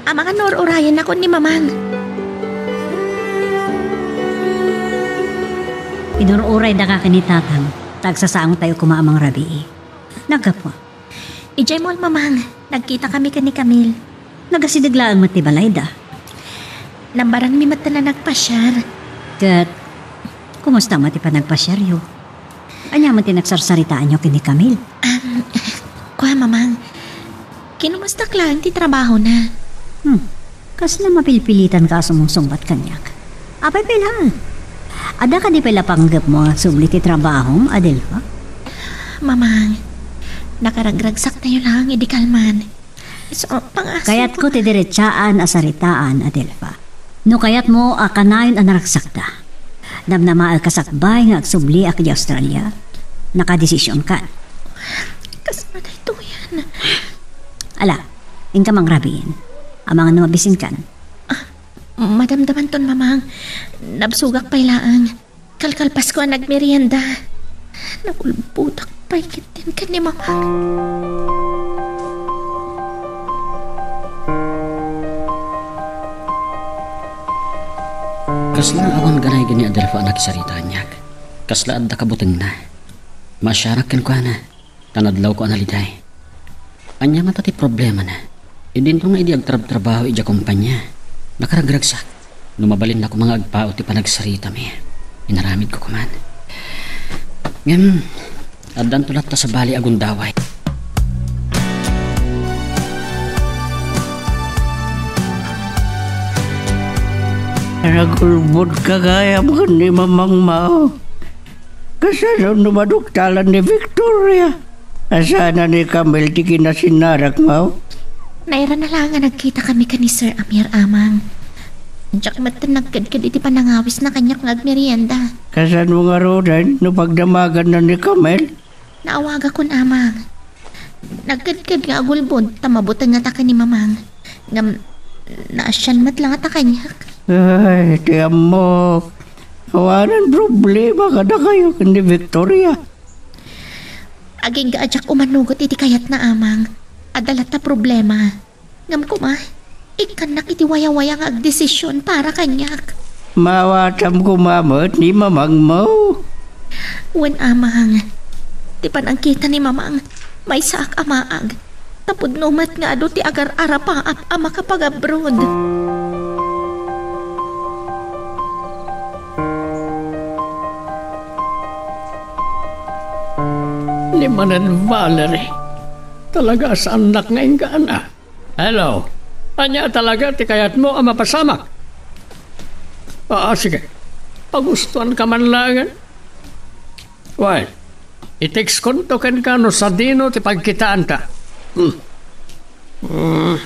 Amangan no ur-urayennakon ni Mamang. Inur-uraydaka ken ni Tatang, ta agsasangotayo koma a mangrabii. Naggapu. Idiay mall, Mamang, nagkitakami ken ni Camille. Nagasideg laeng met ti balayda. Nambaranmi metten a nagpasiar. Ket, kumusta met ti panagpasiaryo? Ania met ti nagsarsaritaanyo ken ni Camille? Am, kua, Mamang. Kinumustak laeng ti trabahona. Hmm. Kasla mapilpilitanka a sumungsungbat kaniak. Apay pay laeng? Adda kadi pay la panggepmo nga agsubli ti trabahom, Adelfa? Mamang, nakaragragsaktayo laeng idi kalman. Isu a pangasam. Kayatko ti diretsaan a saritaan, Adelfa. No kayatmo a kanayon a naragsakda, namnamaek a sakbay nga agsubliak idiay Australia, nakadesisionkan. Kasano daytoyen? Ala, inka mangrabiin. Amangan no mabisinkan. Ah, madamdamanton, Mamang. Nabsogak pay laeng. Kalkalpasko a nagmerienda. Nagulbodak Pay ketdin ken ni Mamang. Kasla awan ganay ken ni Adelfa a nakisarita kaniak. Kasla adda kabutengna. Maasiarak kenkuana. Tan adlawko a naliday. Ania ngata ti problemana? Idinto nga idi agtrabtrabaho idiay kompania, nakaragragsak. No mabalinnakon nga agpaut ti panagsaritami, inaramidko koma. Ngem, addanto latta sabali a gundaway. Nagulbod ka gayam ken ni Mamang Mao. Kasano no maduktalan ni Victoria? Asana ni Camille ti kinasinarakmo? Nairana la nga nagkitakami ken ni Sir Amir, Amang. Diak met nagkedked iti panangawisna kaniak nga agmerienda. Kasano ngaruden no pagdamaganna ni Camille? Naawagakon, Amang. Nagkedked nga agulbod ta mabuteng ngata ken ni Mamang. Ngem, naasian met la ngata kaniak. Ay, ti ammok. Awanen problema kadakayo ken ni Victoria. Agingga a diak umanugot iti kayatna, Amang. Adda latta problema. Ngem koma, ikkannak iti wayawaya nga agdesision para kaniak. Maawatam koma met ni Mamangmo. Wen, Amang. Ti panangkita ni Mamang, maysaak a maag. Ta pudno met nga adu ti agar-arapaap a makapag-abroad. Ni manen Valerie, talaga a saannak nga inggana. Hello. Ania talaga ti kayatmo a mapasamak? Ah, sige. Pagustuanka man laengen. Well, i-textkonto kenka no sadino ti pagkitaanta. Hmm. Hmm.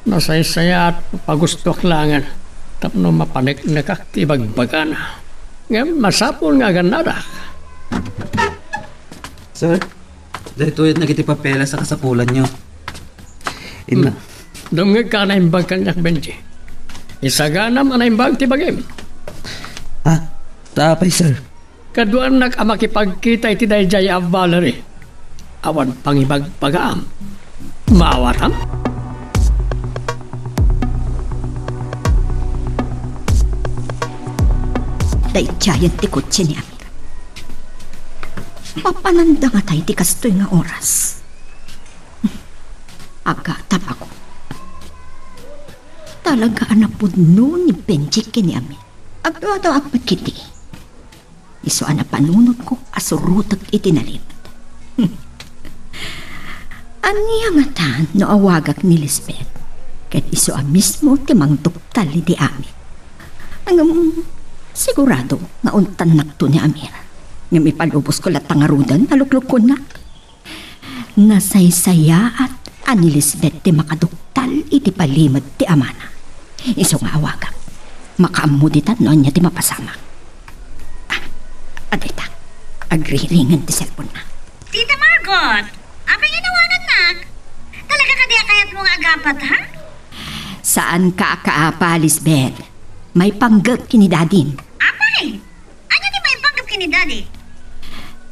Nasaysayaat, pagustuak laengen tapno mapaneknekak ti ibagbagana. Ngem masapul nga agannadak. Sir, daytoy dagiti papeles a kasapulanyo. Inna. Hmm. Dumngegka a naimbag kaniak, Benji. Isaganam a naimbag ti bagim. Ah, ta apay, sir? Kaduanak a makipagkita iti daydiay a Valerie. Awan pangibagbagaam. Maawatam? Daydiayen ti kotse ni Amir. Mapananda ngata iti kastoy nga oras. Aggatab ako. Talaga a napudno ni Benji ken ni Amir. Agduaduaak met ketdi. Isu a napanunotko a surotek iti nalimed. Ania ngatan no awagak ni Lisbeth? Ket isu a mismo ti mangduktal iti amin. Ngem, sigurado nga untannakto ni Amir. Ngem ipalubosko latta ngaruden a luklukkonnak. Nasaysayaat a ni Lisbeth ti makaduktal iti palimed ti amana. Isu nga awagak. Makaammo ditan no ania ti mapasamak. Ah, adda ita. Agriringen ti cellphone-na. Tita Margot, apay nga inawangannak? Talaga kadi a kayatmo nga agapat, ha? Saanka a kaapa, Lisbeth. Maipanggep ken ni Dadim. Apay? Ania ti maipanggep ken ni Daddy?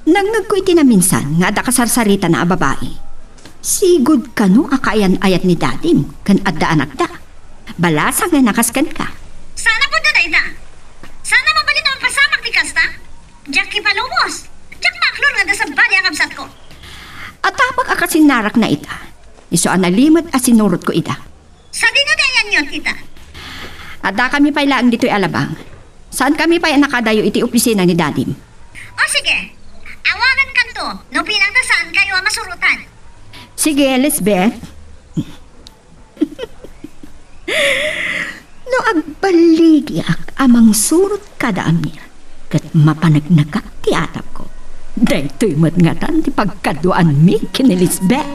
Nangngegko iti naminsan nga adda kasarsaritana a babai. Sigud kano a kaayan-ayat ni Dadim ken adda anakda. Balasang nga nakas kenka. Saan a pudno dayta? Saan a mabalin a mapasamak ti kasta? Diak ipalubos. Diak maaklor nga adda sabali a kabsatko. Atabak a kasinnarakna ita. Isu a nalimed a sinurotko ida. Sadino ti ayanyo, tita? Addakami pay laeng ditoy alabang. Saankami pay a nakadayo iti opisina ni Dadim. O, sige. Awagankanto no pinanta saankayo a masurotan. Sige, Lisbeth. No agbaligiak a mangsurot kada Amir, ket mapaneknekak ti atapko. Daytoy met ngatan ti pagkaduaanmi ken ni Lisbeth.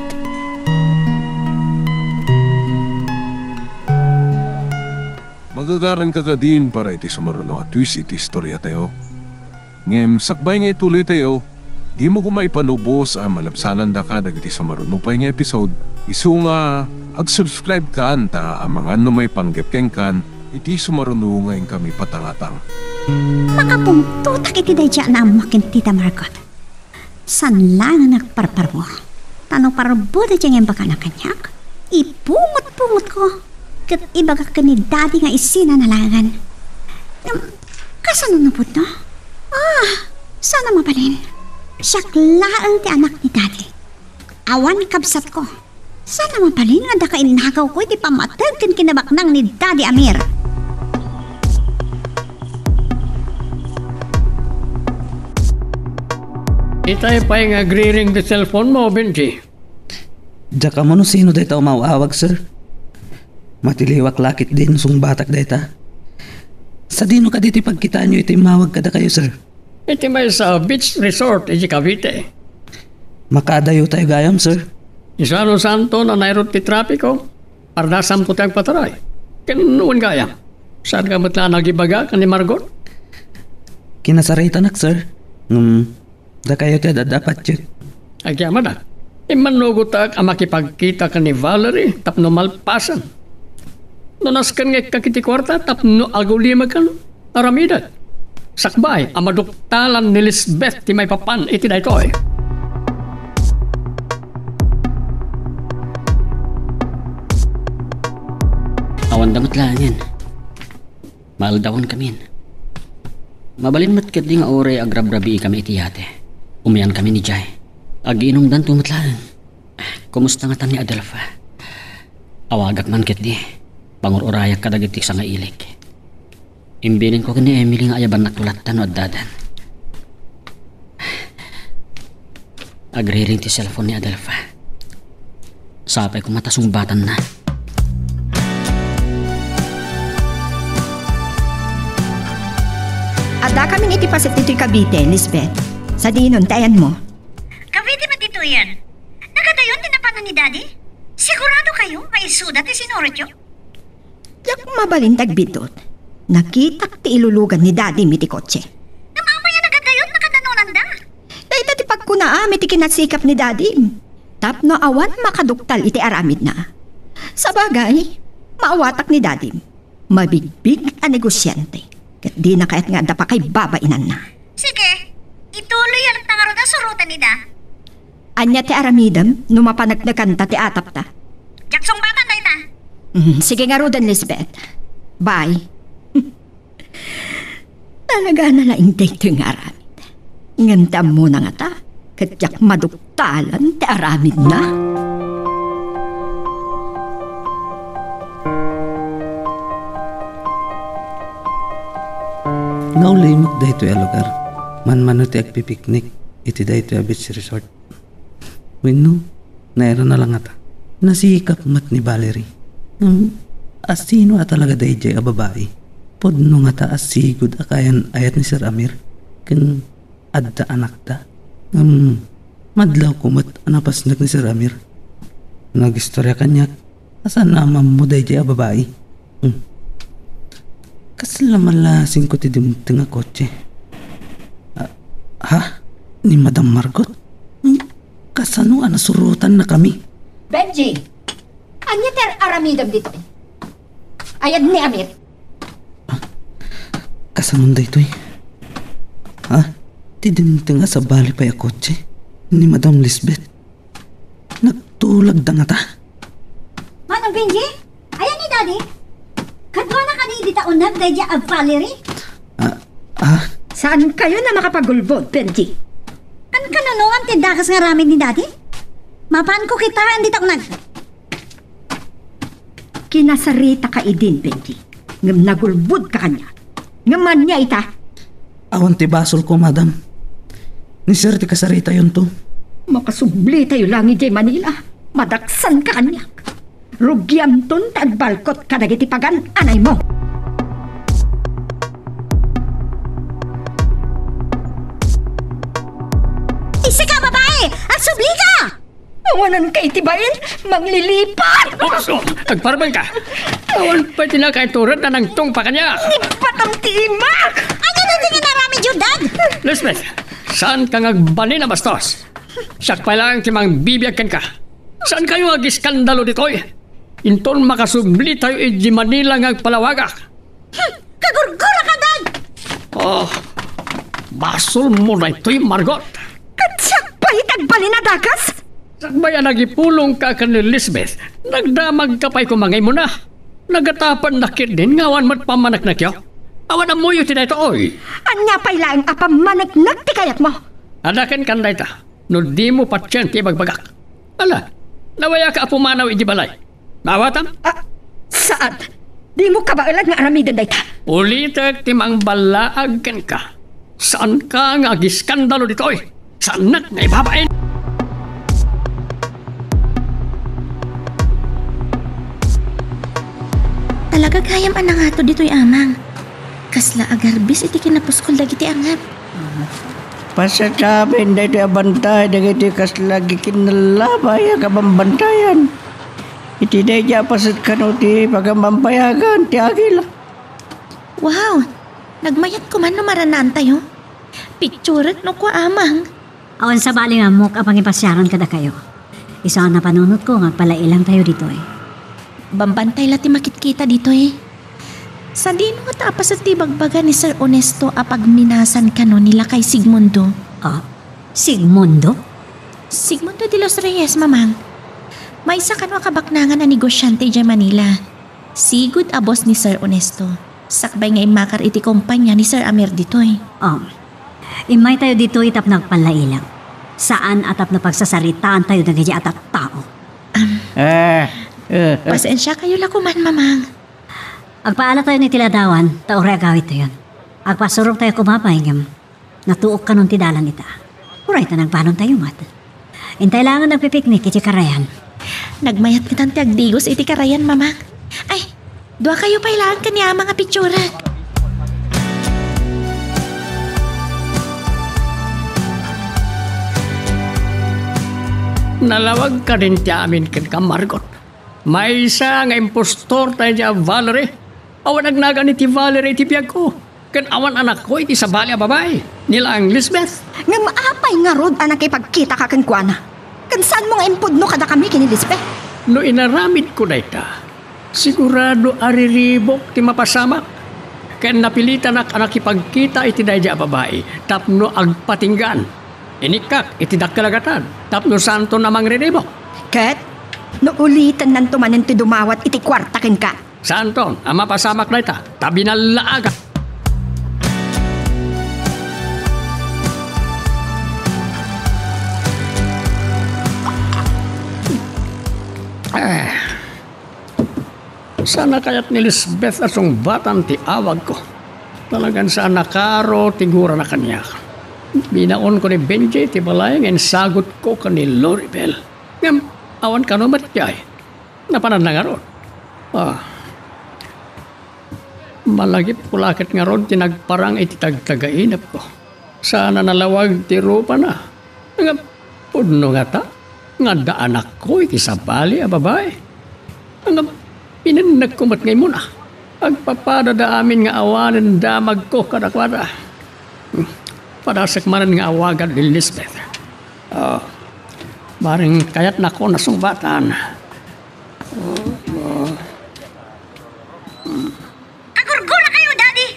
Magagaranka kadin para iti sumaruno a twist iti istoriatayo. Ngem sakbay nga ituloytayo, dimo koma ipalubos a malabsanandaka dagiti sumaruno pay nga episode, isu nga ag-subscribe kan ta amangan no maipanggep kenkan iti sumaruno nga inkami patangatang. Makapuntotak iti daydiay a naammoak ken Tita Margot. Saan laeng nga agparparmo? Ta no parbo daydiay nga imbagana kaniak, ipungot-pungotko, ket ibagak ken ni Daddy nga isinana laengen. Ngem, kasano no pudno? Ah, saan a mabalin? Siak laeng ti anak ni Daddy. Awan kabsatko. Saan a mabalin nga adda kainnagawko iti pammateg ken kinabaknang ni Daddy Amir? Itay pay nga agriring ti cellphone mo, Benji. Diak ammo no sino dayta umaw-awag, sir. Matiliwak la ketdi no sungbatak dayta. Sadino kadi ti pagkitaenyo iti immawag kadakayo, sir? Iti maysa a beach resort iti Cavite. Makaadayotayo gayam, sir. Isano santo a nairut ti trapiko? Pardasamko ti agpataray. Ken wen gayam, saanka met la nagibaga ken ni Margot? Kinasaritanak, sir. Ngem, dakayo ti ad-adda a patiek. Agyamanak. Immannugotak a makipagkita ken ni Valerie tapno malpasen. No nasken nga ikkat iti kuarta tapno agulimekan, aramidek. Sakbay a maduktalan ni Lisbeth ti maipapan iti daytoy. Awanda met laengen. Maaldawankamin. Mabalin met ketdi nga uray agrabrabiikami iti yate. Umayankami ni Jai. Agiinumdanto met laeng. Kumusta ngata ni Adelfa? Awagak man ketdi. Pangur-urayak kadagiti sangailik. Imbilinko ken ni Emily nga ayabannakto latta no addadan. Agriring ti cellphone ni Adelfa. Sapay koma ta sungbatanna. Addakamin iti paset ditoy Cavite, Lisbeth. Sadinon ti ayanmo? Cavite met ditoyen. Nagadayon ti napanan ni Daddy? Sigurado kayo nga isuda ti sinurotyo? Diak mabalin ti agbiddut. Nakitak ti ilulugan ni Daddy iti kotse. Ngem apay a nagadayonna kada nonanda? Dayta ti pagkunaam iti kinasikap ni Daddy. Tapno awan makaduktal iti aramidna. Sabagay, maawatak ni Daddy. Mabigbig a negosiante. Ket dina kayat nga adda pakaibabainanna. Sige, ituloy a latta ngarud a suroten ida. Ania ti aramidem no mapaneknekanta ti atapta? Diak sungbatan dayta. Mm, sige ngaruden, Lisbeth. Bye. Talaga na laeng daytoy nga aramid. Ngem ti ammona ngata, ket diak maduktalan ti aramidna. Naulimek daytoy a lugar. Manmano ti agpipiknik iti daytoy a beach resort. Wenno, nairana la ngata. Nasikap met ni Valerie. Ngem, asino a talaga daydiay a babai? Pudno ngata a sigud a kayan-ayat ni Sir Amir. Ken adda anakda. Ngem, madlawko met a napasnek ni Sir Amir. Nagistoria kaniak. Saan a maammo daydiay a babai? Hmm. Kasla malasingko ti dimteng a kotse. Ah, ha? Ni Madam Margot? Hmm? Kasano a nasurotannakami? Benji! Ania ti aramidem ditoy? Ayad ni Amir? Ah, kasano daytoy? Ha? Ti dimteng a sabali pay a kotse? Ni Madam Lisbeth? Nagtulagda ngata. Manong Benji? Ayan ni Daddy? Kaduana kadi dita uneg daydiay a Valerie? Ah, ah. Saan kayo na makapagulbod, Benji? An kanunongan ti dakes nga aramid ni Daddy? Mapanko kitaen dita uneg. Kinasarita ka idin, Benji. Ngem nagulbod ka kaniak. Ngem ania ita? Awan ti basolko, madam. Ni sir ti kasaritayonto. Makasubli tayo lang idiay Manila. Madaksan ka kaniak. Rugiamton ta agbalkot kadagiti pagan-anaymo. Isika, babae! Agsubli ka! Awanan ka iti bain, manglilipat! Oras, oh! Agparman ka! Awan pay ti nakaitured a nangtungpa kaniak! Nibbatam ti imak! Ania daytoy nga inaramidyo, Dad? Lisbeth, saan ka nga agbalin a bastos? Siak pay laeng ti mangbibiag kenka. Saan kayo nga agiskandalo ditoy? Inton makasubli tayo iti Manila nga agpalawagak. Hmm, kagurgura ka, Dad! Oh, basolmo daytoy, Margot. Ket siak Agbalin a dakes? Sakbay a nagipulongka ken ni Lisbeth, nagdamagka pay koma nga immuna. Nagatapennak ketdin nga awan met pammaneknekyo. Awan ammoyo ti daytoy. Ania pay laeng a pammaneknek ti kayatmo? Adda kenka dayta, no dimo patien ti ibagbagak. Ala, nawayaka a pumanaw iti balay. Maawatam? Ah, saan. Dimo kabaelan nga aramiden dayta. Ulitek ti mangballaag kenka. Saanka nga agiskandalo ditoy. Saannak nga ibabain. Talaga gayam a nangato ditoy, Amang. Kasla agarbis iti kinapuskol dagiti angep. Pasataben daytoy a bantay dagiti kasla agikinnalabay a kabambantayan. Iti daydi a paset kano ti pagambambayagan ti agila. Wow! Nagmayat koman no marannaantayo. Picturek no kua, Amang. Awan sabali nga ammok a pangipasiaran kadakayo. Isu a napanunotko nga agpalailangtayo ditoy. Bambantay la ti makitkita ditoy. Sadino ngata a paset ti ibagbaga ni Sir Ernesto a pagminasan kano ni Lakay Sigmundo? Ah, Sigmundo? Sigmundo de los Reyes, Mamang. Maysa kano a kabaknangan a negosiante idiay Manila. Sigud a boss ni Sir Ernesto. Sakbay nga immakar iti kompania ni Sir Amir ditoy. Um, immaytayo ditoy tapno agpallailang. Saan a tapno pagsasaritaantayo dagiti a tattao. Um, Eh, eh, eh. Pasensiakayo la koman, Mamang. Agpaalatayon iti ladawan, ta uray agawidtayon. Agpasuroktayo koma pay ngem natuok kanon ti dalan ita. Uray ta nagbalontayo met. Intay laengen agpipiknik iti karayan. Nagmayat ngatan ti agdigos iti karayan, Mamang. Ay, duakayo pay laeng ken ni Amang a picturek. Nalawag kadin ti amin kenka, Margot. Maysa nga impostor daydi a Valerie. Awan agnagan iti Valerie iti biagko. Ken awan anakko iti sabali a babai, ni laeng Lisbeth. Ngem apay ngarud a nakipagkitaka kenkuana? Ken saanmo nga impudno kadakami ken ni Lisbeth? No inaramidko dayta, sigurado a riribok ti mapasamak. Ken napilitanak a nakipagkita iti daydi a babai tapno agpatinggaan. Inikkak iti dakkel a gatad tapno saanton a mangriribok. Ket no ulitennanto manen ti dumawat iti kuarta kenka, saanton a mapasamak dayta, ta binallaagak. Eh, saan a kayat ni Lisbeth a sungbatan ti awagko. Talagan saan a karo ti gurana kaniak. Binaonko ni Benji ti balay nga insagutko ken ni Loribel. Ngem, awan kano met idiay. Napananna ngarud. Ah. Malagipko la ket ngarud ti nagparang iti tagtagainepko. Saan a nalawag ti rupana. Ngem, pudno ngata nga adda anakko iti sabali a babai. Ngem, pinennekko met nga immuna. Agpapadada amin nga awanen damagko kadakuada. Padasek manen nga awagan ni Lisbeth. Ah, bareng kayatnakon a sungbatan. Agurgurakayo, Daddy!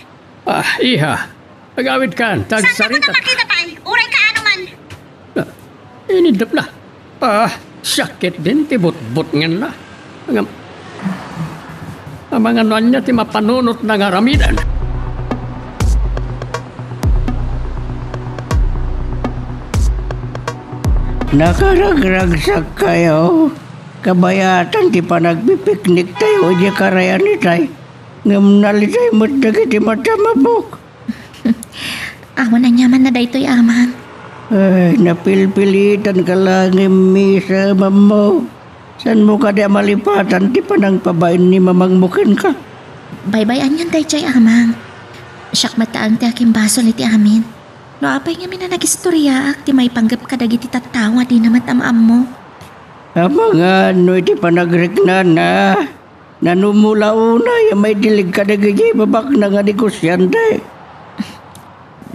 Ah, iha. Agawidkan, ta agsarita. Saan ka ko napakita pay? Uray kaano man. Ah, inidep na. Ah, sakit din ti butbutngenna. Ngem, amangan no ania ti mapanunotna nga aramiden. Nakaragragsakkayo. Kabayatan ti panagpipikniktayo idiay karayan itay. Ngem nalitay met dagiti matamapok. Awan aniamanna daytoy, Amang. Ay, napilpilitanka la ngem misa, mammo. Saanmo kadi a malipatan ti panangpabain ni mamangmo kenka? Baybay-anyon daytoy, Amang. Siak met laeng ti akimbasol iti amin. No apay ngamin a nagistoriaak ti maipanggep kadagiti tattao a dina met am-ammo. Amangan no iti panagriknana, nanumula unay a maidilig kadagiti babaknang a negosiante.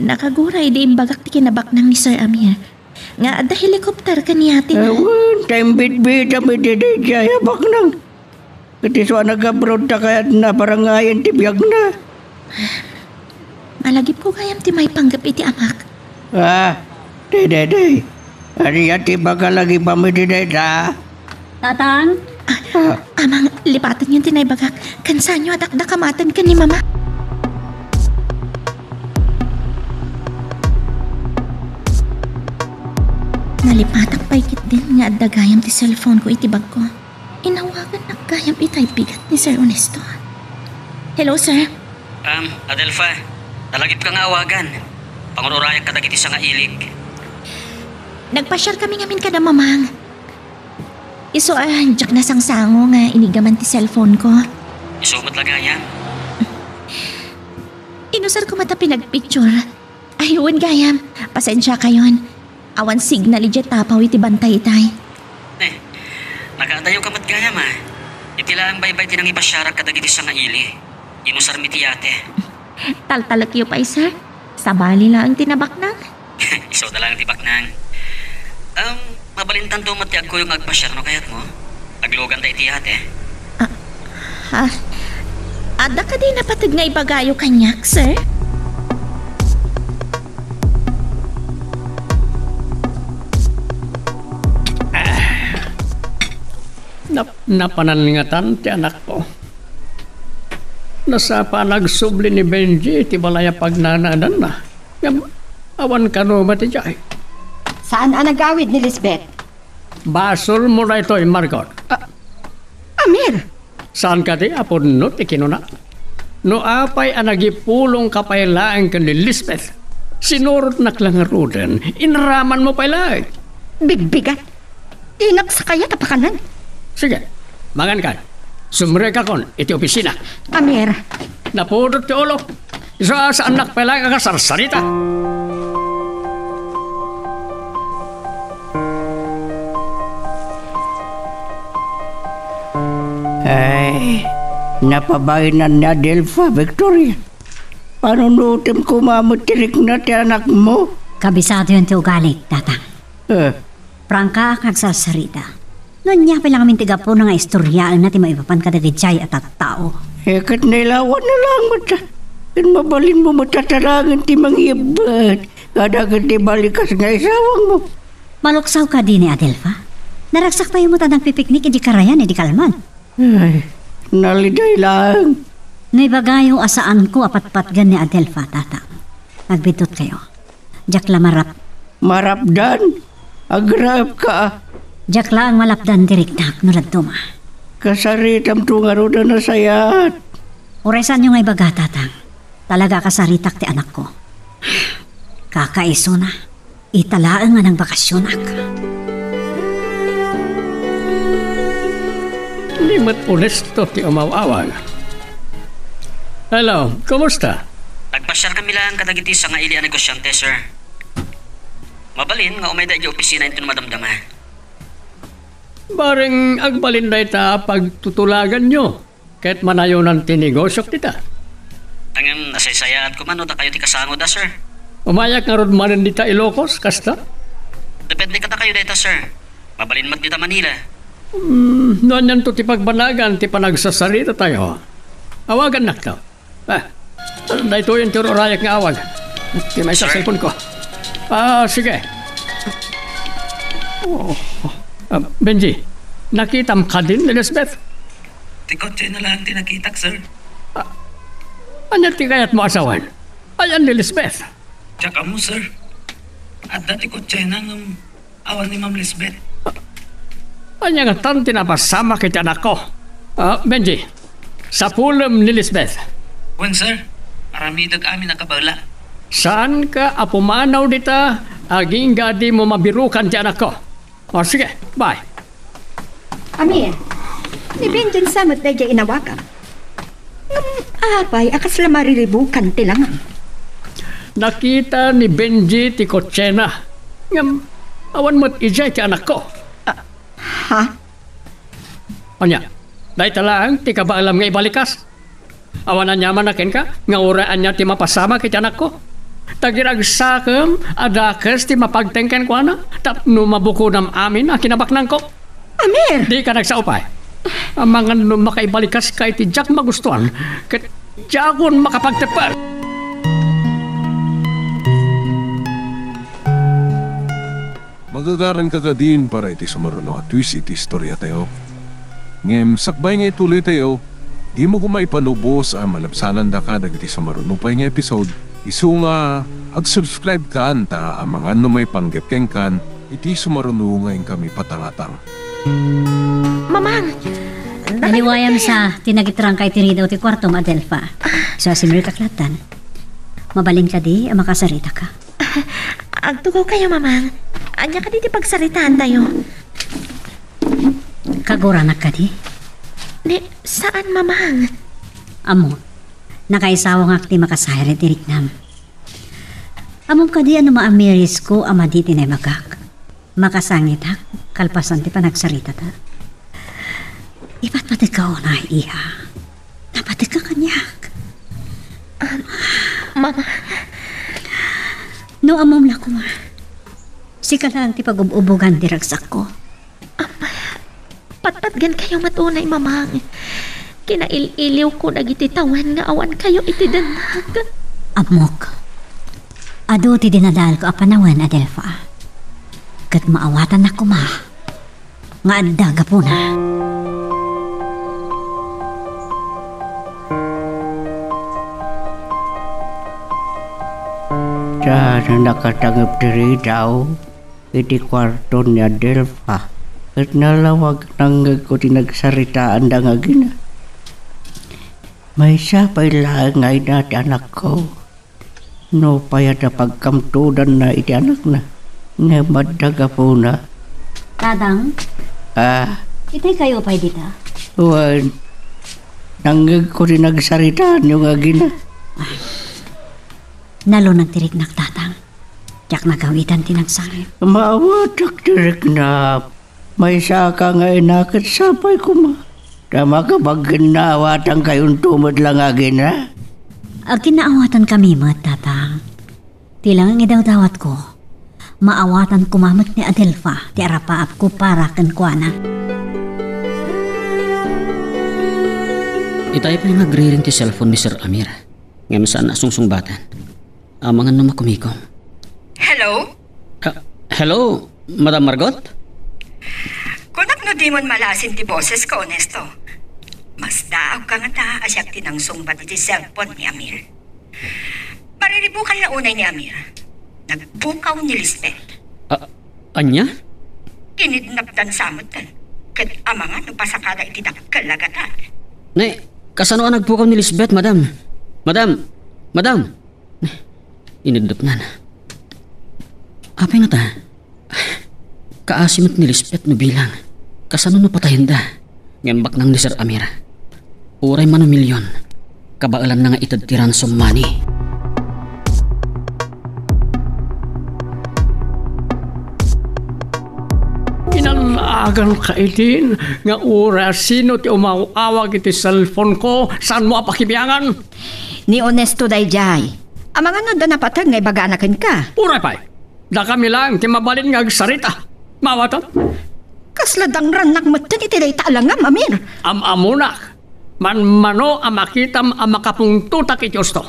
Nakagura idi imbagak ti kinabaknang ni Sir Amir nga adda helicopter kaniatina. Awan, ta imbitbitam iti daydiay a baknang. Ket isu a nag-abroad ta kayatna parangayen ti biagna. Malagipko gayam ti maipanggep iti amak. Ah, daydiay. Ania ti ibaga lagi pamati dayta? Tatang? Ah, amang, lipatenyo ti naibagak. Kansanyo a dakdakamaten ken ni Mama. Nalipatak pay ketdin nga adda gayam ti cellphone ko iti bagko. Inawagannak gayam itay bigat ni Sir Ernesto. Hello, sir. Um, Adelfa, nalagipka nga awagan. Pangur-urayak kadagiti sangailik. Nagpasiar kami ngamin kada mamang. Isu a, diak nasangsango nga inigaman ti cellphone ko. Isu met la gayam. Inusar ko met a pinagpicture. Ay, wen gayam. Pasensiakayon. Awan signal idiay tapaw iti bantay itay. Eh, nakaadayo ka met gayam, a. Iti laeng baybay ti nangipasiarak kadagiti sangaili. Inusarmi ti yate. Taltalekyo pay, sir. Sabali laeng ti nabaknang. Isuda laeng ti baknang. Um, mabalintanto met ti agkuyog nga agpasiar no kayatmo. Agluganta iti yate. Ah, ah, adda kadi napateg nga ibagayo kaniak, sir? Nap-, napanangngatan ti anakko. Nasapa a nagsubli ni Benji iti balay a pagnanaedanna. Ngem awan kano met idiay. Saan a nagawid ni Lisbeth? Basolmo daytoy, Margot. Ah, Amir! Saan kadi a pudno ti kinuna? No apay a nagipulongka pay laeng ken ni Lisbeth, sinurotnak la ngaruden, inaramanmo pay laeng. Bigbigat! Dinak sakayat a pakanen. Sige, mangankan. Sumrekakon iti opisina. Amir. Napudot ti ulok. Isu a saannak pay laeng a kasarsarita. Ay, napabaenan ni Adelfa, Victoria. Panunutem koma met ti rikna ti anakmo. Kabisadoyon ti ugalik, Tatang. Eh. Prangkaak nga agsarsarita. No ania pay la ngamin ti gapuna nga istoriaenna ti maipapan kadagiti a tattao? Eh, ket nailawanna laeng met. Ken mabalinmo met a talagen ti mangiyebbet kadagiti balikas nga isawangmo. Maluksaw kadi ni Adelfa? Naragsak tayo met a nagpipiknik idi karayan idi kalman. Ay, naliday laeng. No ibagayo a saanko a patpatgen ni Adelfa, Tatang, agbiddutkayo. Diak la marap- Marapdan? Agraepka, a. Diak laeng malapdan ti riknak no dadduma. Kasaritamto ngarud a nasayaat. Uray saanyo nga ibaga, Tatang. Talaga a kasaritak ti anakko. Kakaisuna, ita laeng a nagbakasionak. Di met onesto ti umaw-awag. Hello, kumusta? Nagpasiar kami laeng kadagiti sangaili a negosiante, sir. Mabalin nga umayda idiay opisina inton madamdama. Bareng agbalin dayta a pagtutulaganyo ket manayonan ti negosiok dita. Ngem nasaysayaat koma no dakayo ti kasangoda, sir. Umayak ngarud manen dita Ilocos, kasta? Depende kadakayo dayta, sir. Mabalin met dita Manila. Hmm, no anianto ti pagbanagan ti panagsasarita tayo, awagannakto. Ah, daytoyen ti ur-urayak nga awag. Ti maysa cellphone ko. Ah, sige. Oh. Ah, Benji, nakitam kadin ni Lisbeth? Ti kotsena laeng ti nakitak, sir. Ah, ania ti kayatmo a sawen? Ayan ni Lisbeth? Diak ammo, sir. Adda ti kotsena ngem awan ni Ma'am Lisbeth. Ania ngatan ti napasamak iti anakko? Ah, Benji, sapulem ni Lisbeth. Wen, sir. Aramidek amin a kabaela. Saanka a pumanaw dita agingga a dimo mabirukan ti anakko. O, sige, bye. Amir, ni Benjen sa met daydiay inawagam. Ngem apay a kasla mariribukan ti langang? Nakita ni Benji ti kotsena. Ngem awan met idiay ti anakko. Ah, ha? Ania, dayta laeng ti kabaelam nga ibalikas? Awan aniamanna kenka nga uray ania ti mapasamak iti anakko? Ta giragsakem a dakes ti mapagteng kenkuana tapno mabukodam amin a kinabaknangko. Amir! Dika nagsao pay. Amangan no makaibalikas ka iti diak magustuan, ket diakon makapagtepper. Magagaranka kadin para iti sumaruno a twist iti istoriatayo. Ngem sakbay nga ituloytayo, dimo koma ipalubos a malabsanandaka dagiti sumaruno pay nga episode. Isu nga, ag-subscribe kan ta amangan no maipanggep kenkan iti sumaruno nga inkami patangatang. Mamang! Naliwayam sa ti nagitrangka iti ridaw ti kuartom, Adelfa. Sa simrek a klatan. Mabalin kadi a makasaritaka? Agtugaw kayo, Mamang. Ania kadi ti pagsaritaantayo? Kaguranak kadi? Ni, saan, Mamang? Ammom, nakaisawangak ti makasayar iti riknam. Ammom kadi a no maamirisko a madi ti naibagak, makasangitak kalpasan ti panagsaritata. Ipatpategka unay, iha. Napategka kaniak. Ah, Mama. No ammom la koma, sika laeng ti pagub-ubogan ti ragsakko. Patpatgen kayo met unay, Mamang. Kinail-iliwko dagiti tawen nga awan kayo iti dennak. Ammok, adu ti dinadaelko a panawen, Adelfa. Ket maawatannak koma nga adda gapuna. Saan a nakatangep ti ridaw iti kuarto ni Adelfa, ket nalawag nangngegko ti nagsaritaanda nga agina. Maysa pay laeng nga ina ti anakko. Nupay adda pagkamtudanna iti anakna, ngem adda gapuna. Tatang? Ah? Itay kayo pay dita? Wen, nangngegko ti nagsaritaanyo nga agina. Nalunag ti riknak, Tatang. Diak nagawidan ti nagsangit. Maawatak ti riknam. Maysaka nga ina ket sapay koma. Ta makapagginnaawatankayonto met la nga agina. Agginnaawatankami met, Tatang. Ti la nga idawdawatko, maawatan koma met ni Adelfa ti arapaapko para kenkuana. Itay pay nga agriring ti cellphone ni Sir Amir. Ngem saan a sungsungbatan. Amangan no makumikom. Hello? Ah, hello, Madam Margot? Kunak no dimon malaasin ti bosesko, Onesto. Masdaawka ngata a siak ti nangsungbat iti cellphone ni Amir. Mariribukan nga unay ni Amir. Nagpukaw ni Lisbeth. Ah, ania? Kinidnapdan sa met, ket amangan no pasakada iti dakkel a gatad. Ne, kasano a nagpukaw ni Lisbeth, madam? Madam! Madam! Inidnapdan. Apay ngata? Kaasi met ni Lisbeth no bilang. Kasano no patayenda? Ngem baknang ni Sir Amir. Uray mano milyon, kabaelanna nga ited ti ransom money. Inallaaganka idin nga uray sino ti umaw-awag iti cellphone ko, saanmo a pakibiangan? Ni Onesto daydiay. Amangan no adda napateg nga ibagana kenka. Uray pay, dakami laeng ti mabalin nga agsarita. Maawatan? Kasla dangrannak metten iti dayta a langam, Amir. Am-ammonak. Manmano a makitam a makapungtotak iti usto.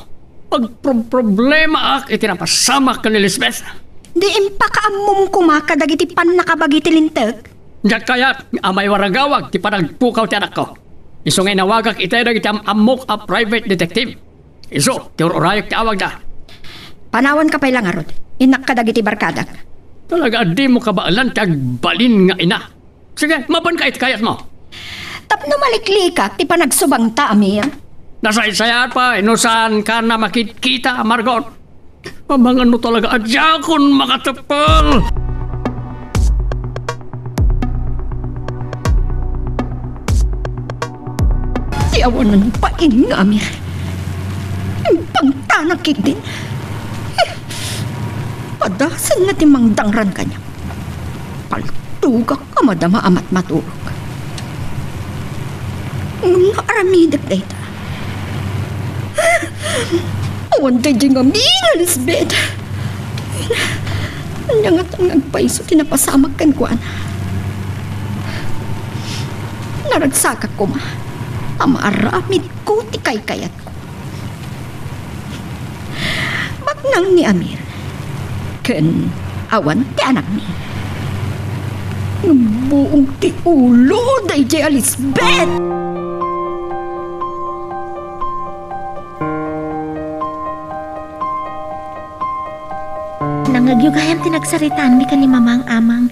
Agproproblemaak iti napasamak ken ni Lisbeth. Di impakaammom koma kadagiti pannakabagi ti linteg? Diak kayat a maiwaragawag ti panagpukaw ti anakko. Isu nga inawagak itay dagiti am-ammok a private detective. Isu ti ur-urayek ti awagda. Panawanka pay la ngarud. Innak kadagiti barkadak. Talaga a dimo kabaelan ti agbalin nga ina. Sige, mapanka iti kayatmo. Tapno maliklikak ti panagsubangta, Amir. Nasaysayat pay no saanka a makitkita, Margot. Amangan no talaga a diakon makatepel. Ti awanan paing nga Amir. Imbangtanak ketdin. Padasen nga ti mangdangran kaniak. Paltogak a madama a matmaturog. Ngem no aramidek dayta, awan daydiay ngamin a Lisbeth. Ania ngatan nga agpayso ti napasamak kenkuana? Naragsakak koma a maaramidko ti kaykayatko. Baknang ni Amir ken awan ti anakmi. Buong ti ulo daydiay a Lisbeth! Nangngegyo gayam ti nagsaritaanmi ken ni Mamang, Amang.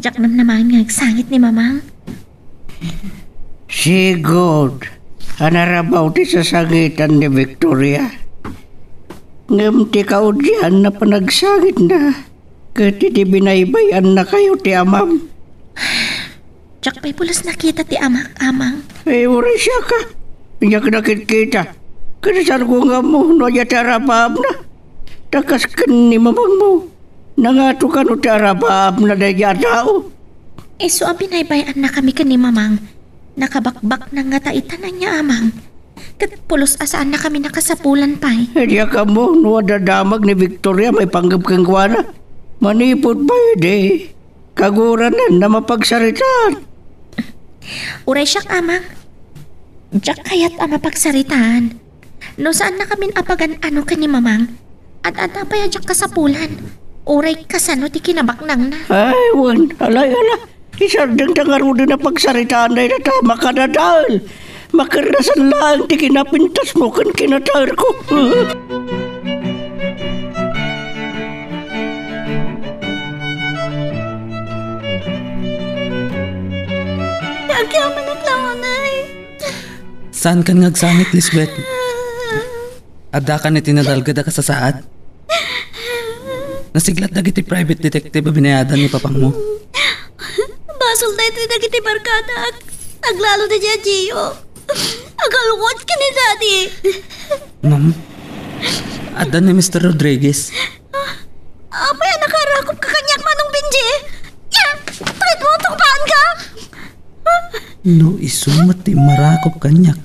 Diak namnamaen nga agsangit ni Mamang. Sigud a narabaw ti sasangitan ni Victoria. Ngem ti kaudian a panagsangitna ket iti binaybay-annakayo ti amam. Diak pay pulos nakita ti amak, Amang. Ay, uray siak a. Diak nakitkita. Ket saanko nga ammo no ania ti arabaabna. Ta kas ken ni mamangmo, nangato kano ti arabaabna daydiay a tao. Isu a binaybay-annakami ken ni Mamang, nakabakbaknang ngata ita ania, Amang. Ket pulos a saannakami nakasapulan pay. Diak ammo no adda damag ni Victoria maipanggep kenkuana. Manipud pay idi, kaguranan a mapagsaritaan. Uray siak, Amang. Diak kayat a mapagsaritaan. No saannakamin a pagan-ano ken ni Mamang, ad-adda pay a diak kasapulan. Uray kasano ti kinabaknangna. Ay, wen, alay, ala. Isardengta ngaruden a pagsaritaan dayta ta makadadael. Makernasan laeng ti kinapintasmo ken kinataerko. Agyamanak la unay. Saankan nga agsangit, Lisbeth? Addakan iti nadalged a kasasaad? Nasiglat dagiti private detective a binayadan ni papangmo. Basol daytoy dagiti barkadak. Aglalo daydiay a Gio. Agalwad ken ni Daddy. Ma'am, adda ni Mister Rodriguez. Apay a nakarakop ka kaniak, Manong Benji? Ya! Bakit mo tukpaan ka? No isu met ti marakop kaniak,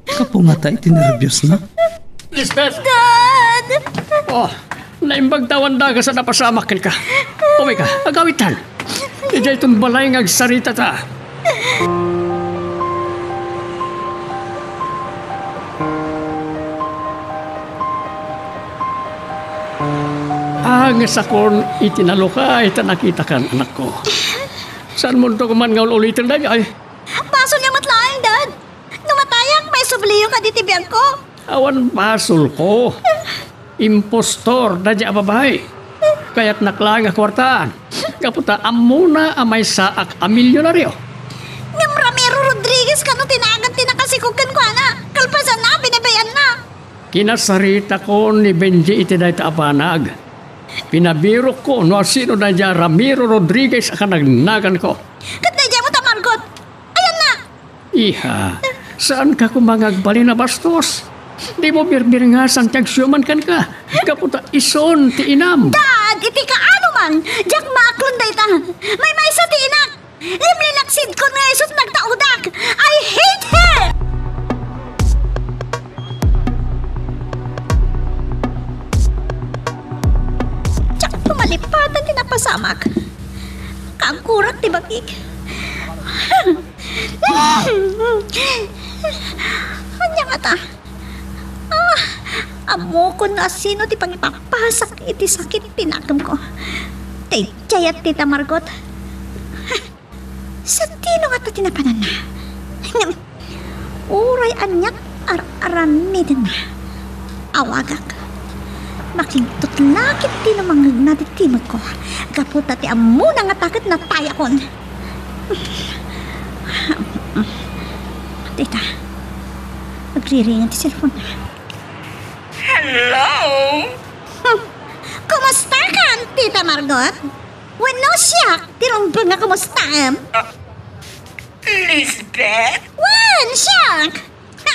gapu ngata iti nerbiosna. Lisbeth! Dad! Oh, naimbag ta awan dagas a napasamak kenka. Umay ka, agawitan. Idiay ton balay nga agsaritata. Agasakon iti nalukay ta nakitakan, anakko. Saanmonto koma nga ul-uliten daydiay? Basolyo met laeng, Dad. No matayak, maisubliyo kadi ti biagko. Awan basolko. Impostor daydiay a babai. Kayatnak laeng a kuartaan. Gapu ta ammona a maysaak a milionario. Ngem Ramiro Rodriguez kano ti nagan ti nakasikog kenkuana, kalpasanna a binaybay-anna. Kinasaritakon ni Benji iti dayta a banag. Pinabirokko no asino daydiay a Ramiro Rodriguez a kanagnaganko. Ket daydiay met a Margot. Ayanna! Iha, saanka koma nga agbalin a bastos? Dimo birbirngasan ti agsiuman kenka, gapu ta isun ti inam. Dad, iti kaano man, diak maaklon dayta. Maymaysa ti inak. Limlinaksidkon nga isut' nagtaudak. I hate her! Diak malipatan ti napasamak. Kagurak ti bagik. Ania ngata? Ah, ammokon nga asino ti pangipapasak iti sakit ti nakemko. Daydiay a Tita Margot. Sadino ngata ti napananna? Ngem, uray aniat ar-aramidenna. Awagak. Makigtutla ketdi no mangngegna ti timekko. Gapu ta ti ammona ngata ket natayakon. Tita, agriring ti cellphone-na. Hello? Hmm. Kumusta ka, Tita Margot? Wenno siak ti rumbeng a kumustaem? Ah, Lisbeth? Wen, siak! Ha!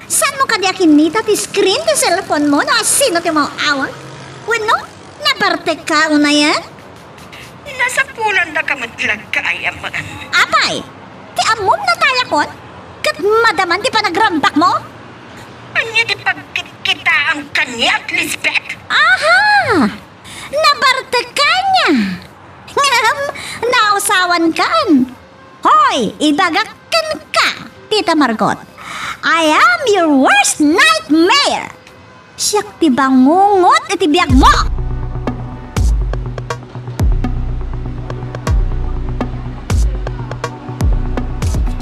Saanmo kadi a kinnita ti screen ti cellphone-mo no asino ti umawawag? Wenno, nabartek ka unayen? Nasapulanda ka met la gayam. Apay, ti ammom natayakon? Ket madaman ti panagrambakmo? Ania ti pagkitkitaam kaniak, Lisbeth? Aha! Nabartek ka ania? Ngem, nausawan kan. Hoy, ibagak kenka, Tita Margot. I am your worst nightmare. Siak ti bangungot iti biagmo.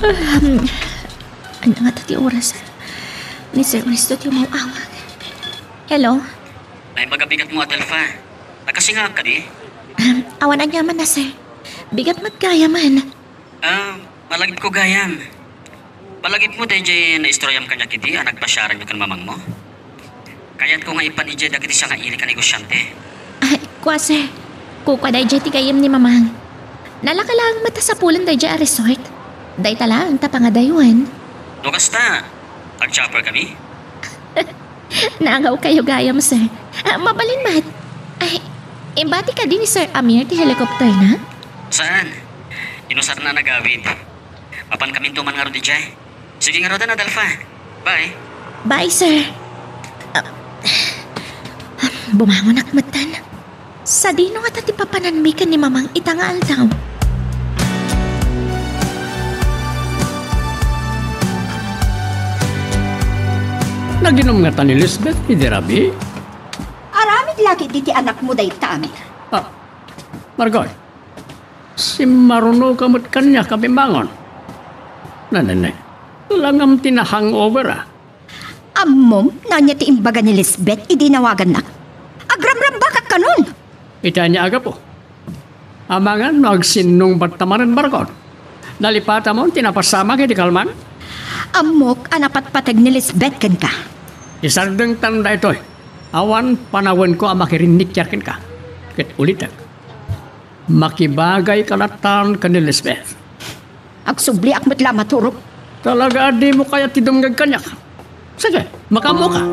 Um, ano nga ti oras? Ni Sir Ernesto ti umaw-awag. Hello? Ay, magabigat mo, Adelfa. Nagkasingaak kadi? Um, awan aniaman a, sir. Bigat met gayamen. Ah, malagipko gayam. Malagipmo daydiay naistoryam kaniak idi a nagpasiaranyo ken mamangmo? Kayatko nga ipan idiay dagiti sangaili a negosiante. Ay, kua, sir. Kukua daydiay ti gayyem ni mamang. Nalaka laeng met a sapulen daydiay a resort. Dayta laeng ta pangadayoen. No kasta, ag-chopper kami? Naagaw kayo gayam, sir. Ah, mabalin met. Ay, imbati kadi ni Sir Amir ti helicopter na? Saan? Inusarna a nagawid. Mapan kaminto man ngarud idiay. Sige ngaruden, Adelfa. Bye. Bye, sir. Ah, bumangonak metten. Sadino ngata ti papananmi ken ni mamang ita nga aldaw? Naginom ngata ni Lisbeth idi rabii? Aramid la ketdi ti anakmo dayta, Amir. Ah, Margoy, simmarunoka met kaniak a bimmangon. Nanene, langam ti na-hangover, ah. Ammom, no ania ti imbaga ni Lisbeth idi inawagannak? Agramrambakak kanon! Iti ania a gapu? Amangan no agsinnungbatta manen, Margoy? Nalipatamon ti napasamak iti kalman? Ammok a napatpateg ni Lisbeth kenka. Isardengtan daytoy. Awan panawenko a makirinnikiar kenka. Ket ulitek, makibagayka latta ken ni Lisbeth. Agsubliak met la a maturog. Talaga a dimo kayat ti dumngeg kaniak? Sige, makaammoka.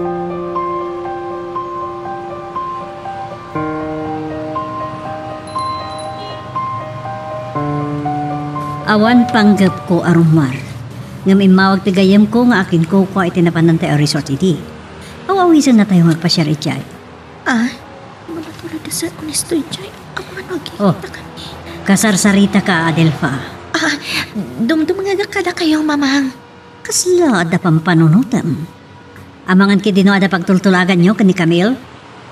Awan panggepko a rummuar, ngem immawag ti gayyemko nga akinkukua iti napanantayo a resort idi. Aw-awisennatayo nga agpasiar idiay. Ah, mano tulad da Sir Ernesto idiay? Ammom no agkikita kami. Kasarsaritaka, Adelfa. Ah, dumdumngegak kadakayo, mamang. Kasla adda pampanunotem? Amangan ketdi no adda pagtultulaganyo ken ni Camille?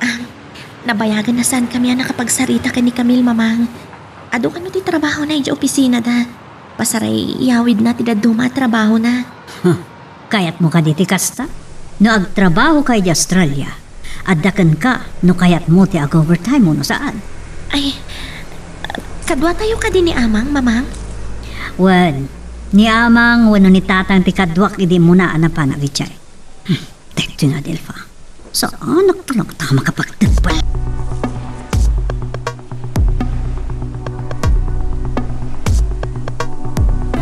Ah, nabayagen a saan kami a nakapagsarita ken ni Camille, mamang. Adu kano ti trabahona idiay opisinada. Pasaray iyawidna ti dadduma a trabahona. Huh. Kayatmo kadi ti kasta? No agtrabahoka idiay Australia, adda kenka no kayatmo ti ag-overtime wenno saan. Ay, kaduatayo kadi ni Amang, Mamang? Wen, ni Amang wenno ni Tatang ti kaduak idi immuna a napanak idiay. Hmm, daytoy nga Adelfa. Saanak talaga ta makapagtembel.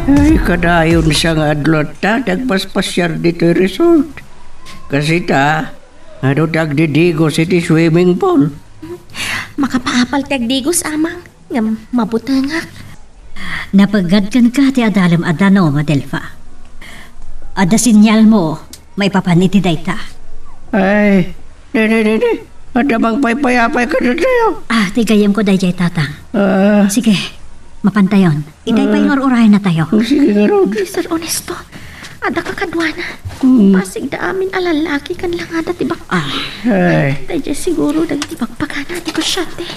Ay, kadayon sa nga adlaw ta, nagpaspasiar ditoy resort. Kasi ta, adu ti agdidigos iti swimming pool. Makapaapal ti agdigos, Amang. Ngem mabutengak. Napeggad kenka ti adalem a danum, Adelfa. Adda sinyalmo maipapan iti dayta. Ay, ne, ne, ne, ne. Adda mangpaypayapay kadatayo. Ah, ti gayyemko daydiay, Tatang. Ah. Sige, mapantayon. Itay pay nga ur-urayennatayo. Sige, ngarud. Ni Sir Ernesto, adda kakaduana. Hmm. Pasigda amin a lallaki ken langada ti bak-, ah. Ay. Daydiay siguro dagiti bakbakana a negosyante.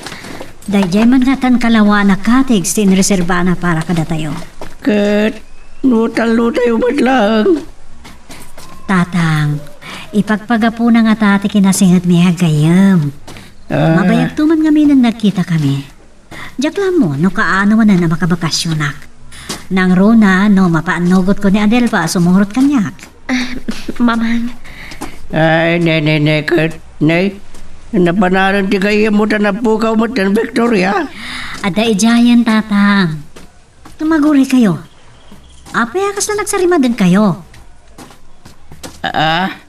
Daydiay man ngatan kalawanaka ti agsinreserbana para kadatayo. Ket no tallotayo met laeng. Tatang, ipagpagapuna ngata ti kinasingedmi a gayyem. Ah. Mabayagto man ngamin a nagkitakami. Diak la ammo no kaano manen a makabakasyonak. Nangruna no mapaannogotko ni Adelfa a sumurot kaniak. Ah, Mamang. Ay, ne, ne, ne, ket, ne, napanaren ti gayyemmo ta napukaw metten, Victoria. Adda idiayen, Tatang. Tumagurikayo. Apay a kasla nagsarimadengkayo? Ah?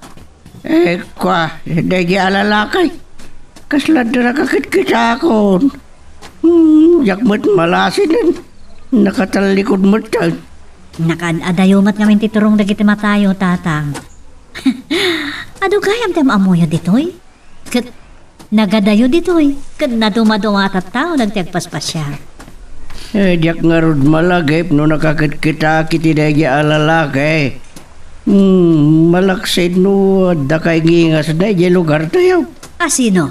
Eh, kua, daydi a lalaki. Kasla adda nakakitkitakon. Hmm, diak met malasinen. Nakatallikod met. Nakaad-adayo met ngamin ti turong dagiti matayo, Tatang. Adu gayam ti am-ammoyo ditoy? Ket nagadayo ditoy, ket nadumaduma a tattao dagiti agpaspasiar. Eh, diak ngarud malagip no nakakitkitak iti daydi a lalaki. Hmm, malaksid no adda kay ngingas daydi lugartayo. A sino?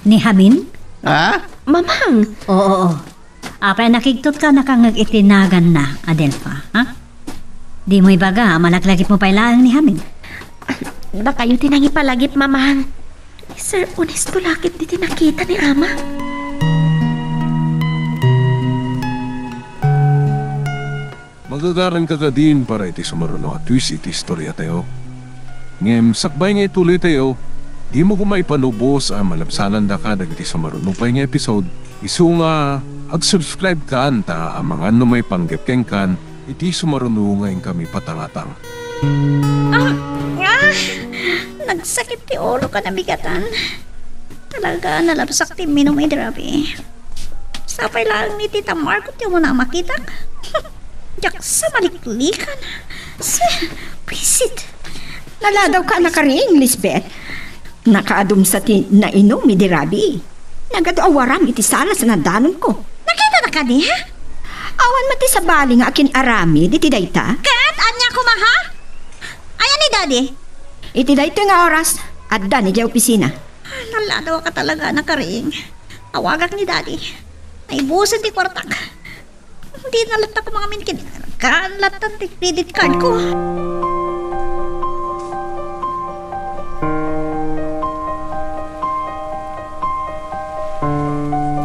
Ni Hamin? Ha? Mamang! Oo, oo. Apay a nakigtotka a nakangngeg iti naganna, Adelfa, ha? Dimo ibaga a malaglagipmo pay laeng ni Hamid. Dakayo ti nangipalagip, Mamang. Ni Sir Ernesto la ketdi ti nakita ni Ama. Magagaranka kadin para iti sumaruno a twist iti istoriatayo. Ngem sakbay nga ituloytayo, dimo koma ipanubos a malabsanandaka dagiti sumaruno pay nga episode, isu nga ag-subscribe kan ta amangan no maipanggep kenkan iti sumaruno nga inkami patangatang. Ah! Ah! Nagsakit ti ulo ka nabigatan. Talaga, nalabsak ti minum iti rabii. Sapay laeng ni Tita Margot ti umuna a makitak. Diak sa maliklikan. Se, pisit. Naladaw ka, nakariing, Lisbeth. Nakaadumsa ti nainum idi rabii. Nagadu a waram iti sala sa nadanonko. Nakita na kadi, ha? Awan met ti sabali nga akin-aramid iti dayta? Ket ania koma, ha? Ayan ni Daddy? Iti daytoy nga oras, adda ni diay opisina. Naladaw ka talaga, nakariing. Awagak ni Daddy. Naibusen ti kuartak. Dina latta koma ngamin ken kan latta ti credit card ko.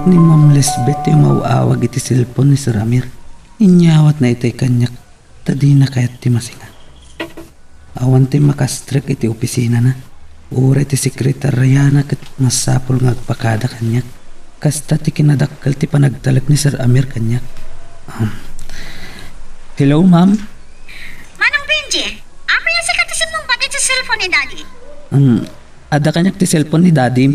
Ni Ma'am Lisbeth ti umaw-awag iti cellphone ni Sir Amir. Inyawatna itay kaniak ta dina kayat ti masinga. Awan ti makastrek iti opisinana. Uray ti sekretariana ket masapul nga agpakada kaniak. Kasta ti kinadakkel ti panagtalek ni Sir Amir kaniak. Um, hello, ma'am? Manong Benji, apay a sika ti simmungbat iti cellphone ni Daddy? Um, adda kaniak ti cellphone ni Daddy.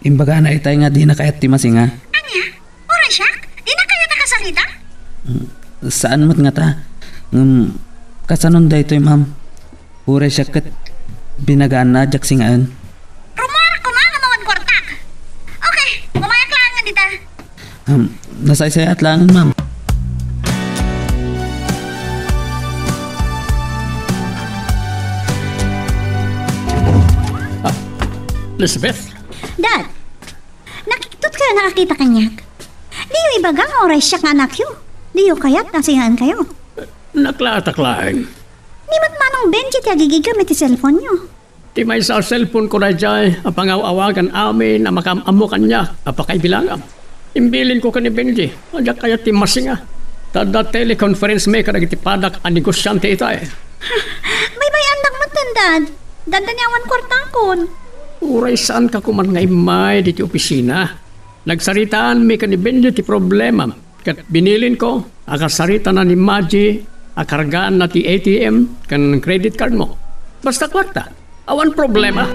Imbagana itay nga dina kayat ti masinga. Ania? Uray siak? Dina kayat a kasarita? Mm, saan met ngata? Ngem, kasanon daytoy, ma'am? Uray siak ket binagaanna a diak singaen. Rummuarak koma ngem awan kuartak. Okay, umayak laeng nga dita. Um, nasaysayaat laeng, ma'am. Ah, Lisbeth? Dad, nakiktot kayo nga akita kaniak. Diyo ibaga nga uray siak nga anakyo. Diyo kayat a singaenkayo. Naklaatak laeng. Ni met Manong Benji ti agigigam iti cellphone-yo. Ti maysa a cellphone-ko daydiay a pangaw-awagan amin a makaam-ammo kaniak a pakaibilangam. Imbilinko ken ni Benji a diak kayat ti masinga. Ta adda teleconference-mi kadagiti padak a negosiante itay. Baybay-andak metten, Dad. Dandani awan kuartakon. Uray saanka koman nga immay ditoy opisina. Nagsaritaanmi ken ni Benji ti problemam, ket binilinko a kasaritana ni Maji a kargaanna ti A T M ken credit card-mo. Basta kuarta, awan problema.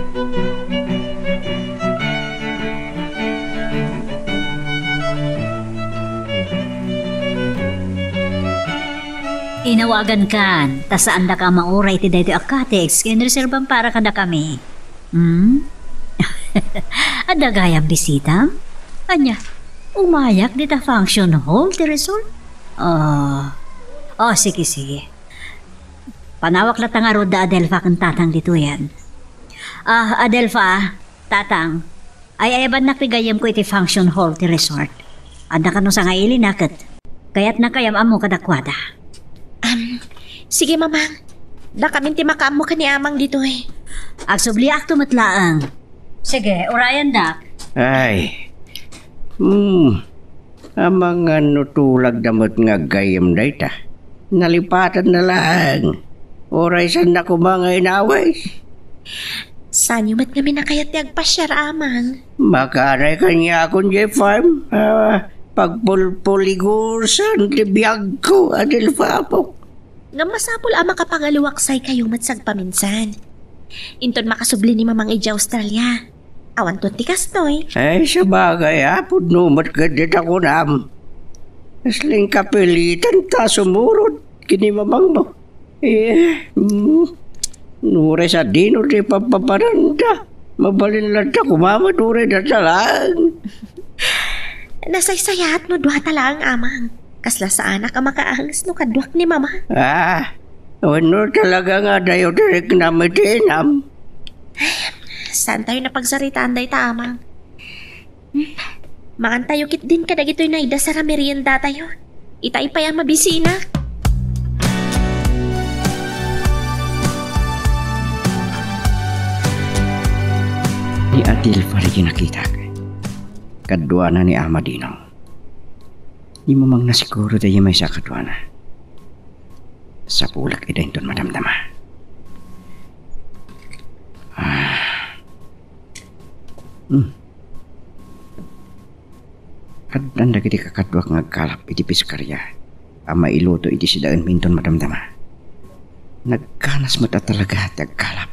Inawagankan, ta saandaka a mauray iti daytoy a cottage nga inreserbam para kadakami. Hmm? Adda gayam bisitam? Ania, umayak dita function hall ti resort? Ah, oh, sige, sige. Panawak latta ngarud da Adelfa ken Tatang ditoyen. Ah, Adelfa, Tatang, ay-ayabannak ti gayyemko iti function hall ti resort. Adda kano sangailina ket kayatnak a yam-ammo kadakuada. Am, sige, Mamang. Dakamin ti makaammo ken ni Amang ditoy. Agsubliakto met laeng. Sige, urayandak. Ay. Hmm. Amangan no tulagda met nga aggayyem dayta. Nalipatanna laeng. Uray saanna koma nga inawis. Saanyo met ngamin a kayat ti agpasiar, Amang? Makaanay kaniakon diay farm. Ah, pagpulpuligusan ti biagko, Adelfa apo. Ngem masapul a makapangaliwaksaykayo met sagpaminsan. Inton makasubli ni Mamang idiay Australia, awanton ti kastoy. Ay, sabagay, a, pudno met ket dita kunam. Kasla inkapilitan ta sumurot ken ni Mamangmo. Eh, mm, no uray sadino ti papapananda. Mabalin latta koma met uray data laeng. Nasaysayaat no duata laeng, Amang. Kasla saanak a makaanges no kaduak ni Mama. Ah, wenno talaga nga adayo ti riknam iti inam? Saantayo napagsaritaan dayta, Amang. Hmm? Mangantayo ketdin kadagitoy naidasar a meriendatayo. Itay pay a mabisinak. Adelfa daydi nakitak. Kaduana ni Amadino. Ni mamangna siguro daydi maysa kaduana. Sapulak ida inton madamdama. Ah. Hmm. Addan dagiti kakaduak nga agkalap iti piskaria a mailuto iti sidaenmi inton madamdama. Nagkanas met a talaga ti agkalap.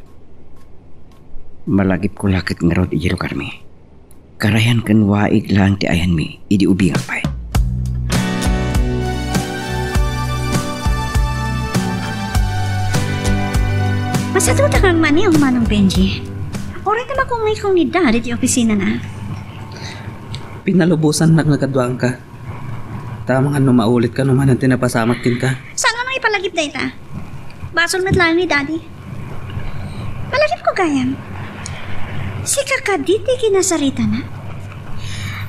Malagipko la ket ngarud iti lugarmi. Karayan ken waig laeng ti ayanmi idi ubingak pay. Masadutak nga agmaniw, Manong Benji. Uray ta makungaykong ni Daddy ti opisinana. Pinalubosannak nga kaduangka. Ta amangan no maulitka no manen ti napasamak kenka. Saan nga ipalagip dayta? Basol met laeng ni Daddy. Malagipko gayam. Sika kadi ti kinasaritana?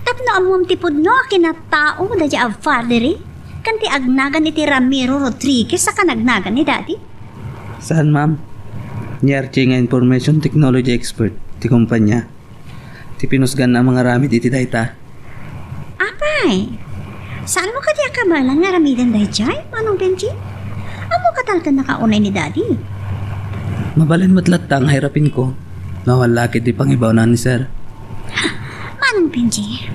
Tapno ammom ti pudno a kinatao daydi a Valerie ken ti agnagan iti Ramiro Rodriguez a kanagnagan ni Daddy? Saan, ma'am. Ni Archie nga information technology expert ti kumpanya ti pinusganna a mangaramid iti dayta. Apay, saanmo kadi a kabaelan nga aramiden daydiay, Manong Benji? Ammoka talken nakaunay ni Daddy. Mabalin met latta nga irapinko no awan la ket ti pangibaonana ni Sir. Manong Benji,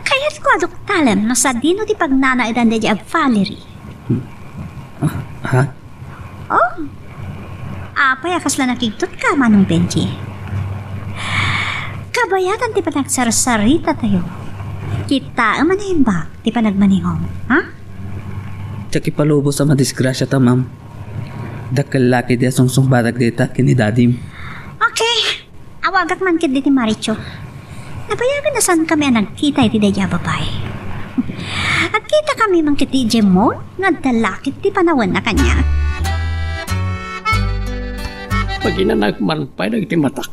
kayatko a duktalem no sadino ti pagnanaedan daydiay a Valerie. Hmm. Ah, ha? Oh, apay a kasla nakigtotka, Manong Benji? Kabayatan ti panagsarsarita tayo. Kitaem a naimbag ti panagmanihom, ha? Diak ipalubos a madisgrasiata, ma'am. Dakkel la ketdi a sungsungbatak dayta ken ni Dadim. Okay. Awagak man ketdi ti Maricho. Nabayagan a saankami a nagkita iti daydiay a babai. Agkitakami man ketdi idiay mall nga adda la ketdi panawenna kaniak. Paginanak man pay dagiti matak.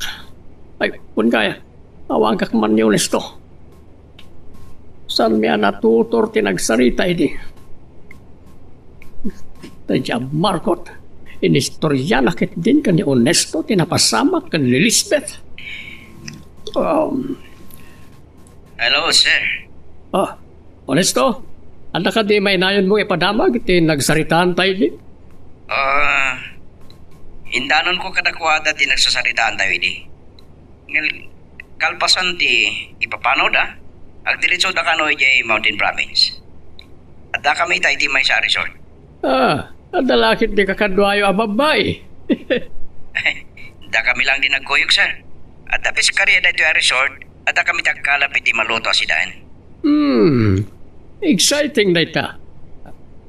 Ay, kun kaya, awagak man ni Honesto. Saanmi a natutor ti nagsarita idi. Daydiay a Margot, inistoriana ketdin ken ni Honesto ti napasamak ken ni Lisbeth. Um, Hello, sir. Ah, Honesto, adda kadi mainayonmo ipadamag iti nagsaritaanta idi? Ah, indanonko kadakuada ti nagsasaritaanta idi. Ngel-, kalpasan ti ipapanoda, agdiretsoda kano idiay Mountain Province. Addakami ita iti maysa a resort. Ah, adda la ketdi kakaduayo a babbai. Dakami lang di nagkuyog, sir. Adda piskaria daytoy a resort, addakami ti agkalap iti maluto a sidaen. Hmm, exciting dayta.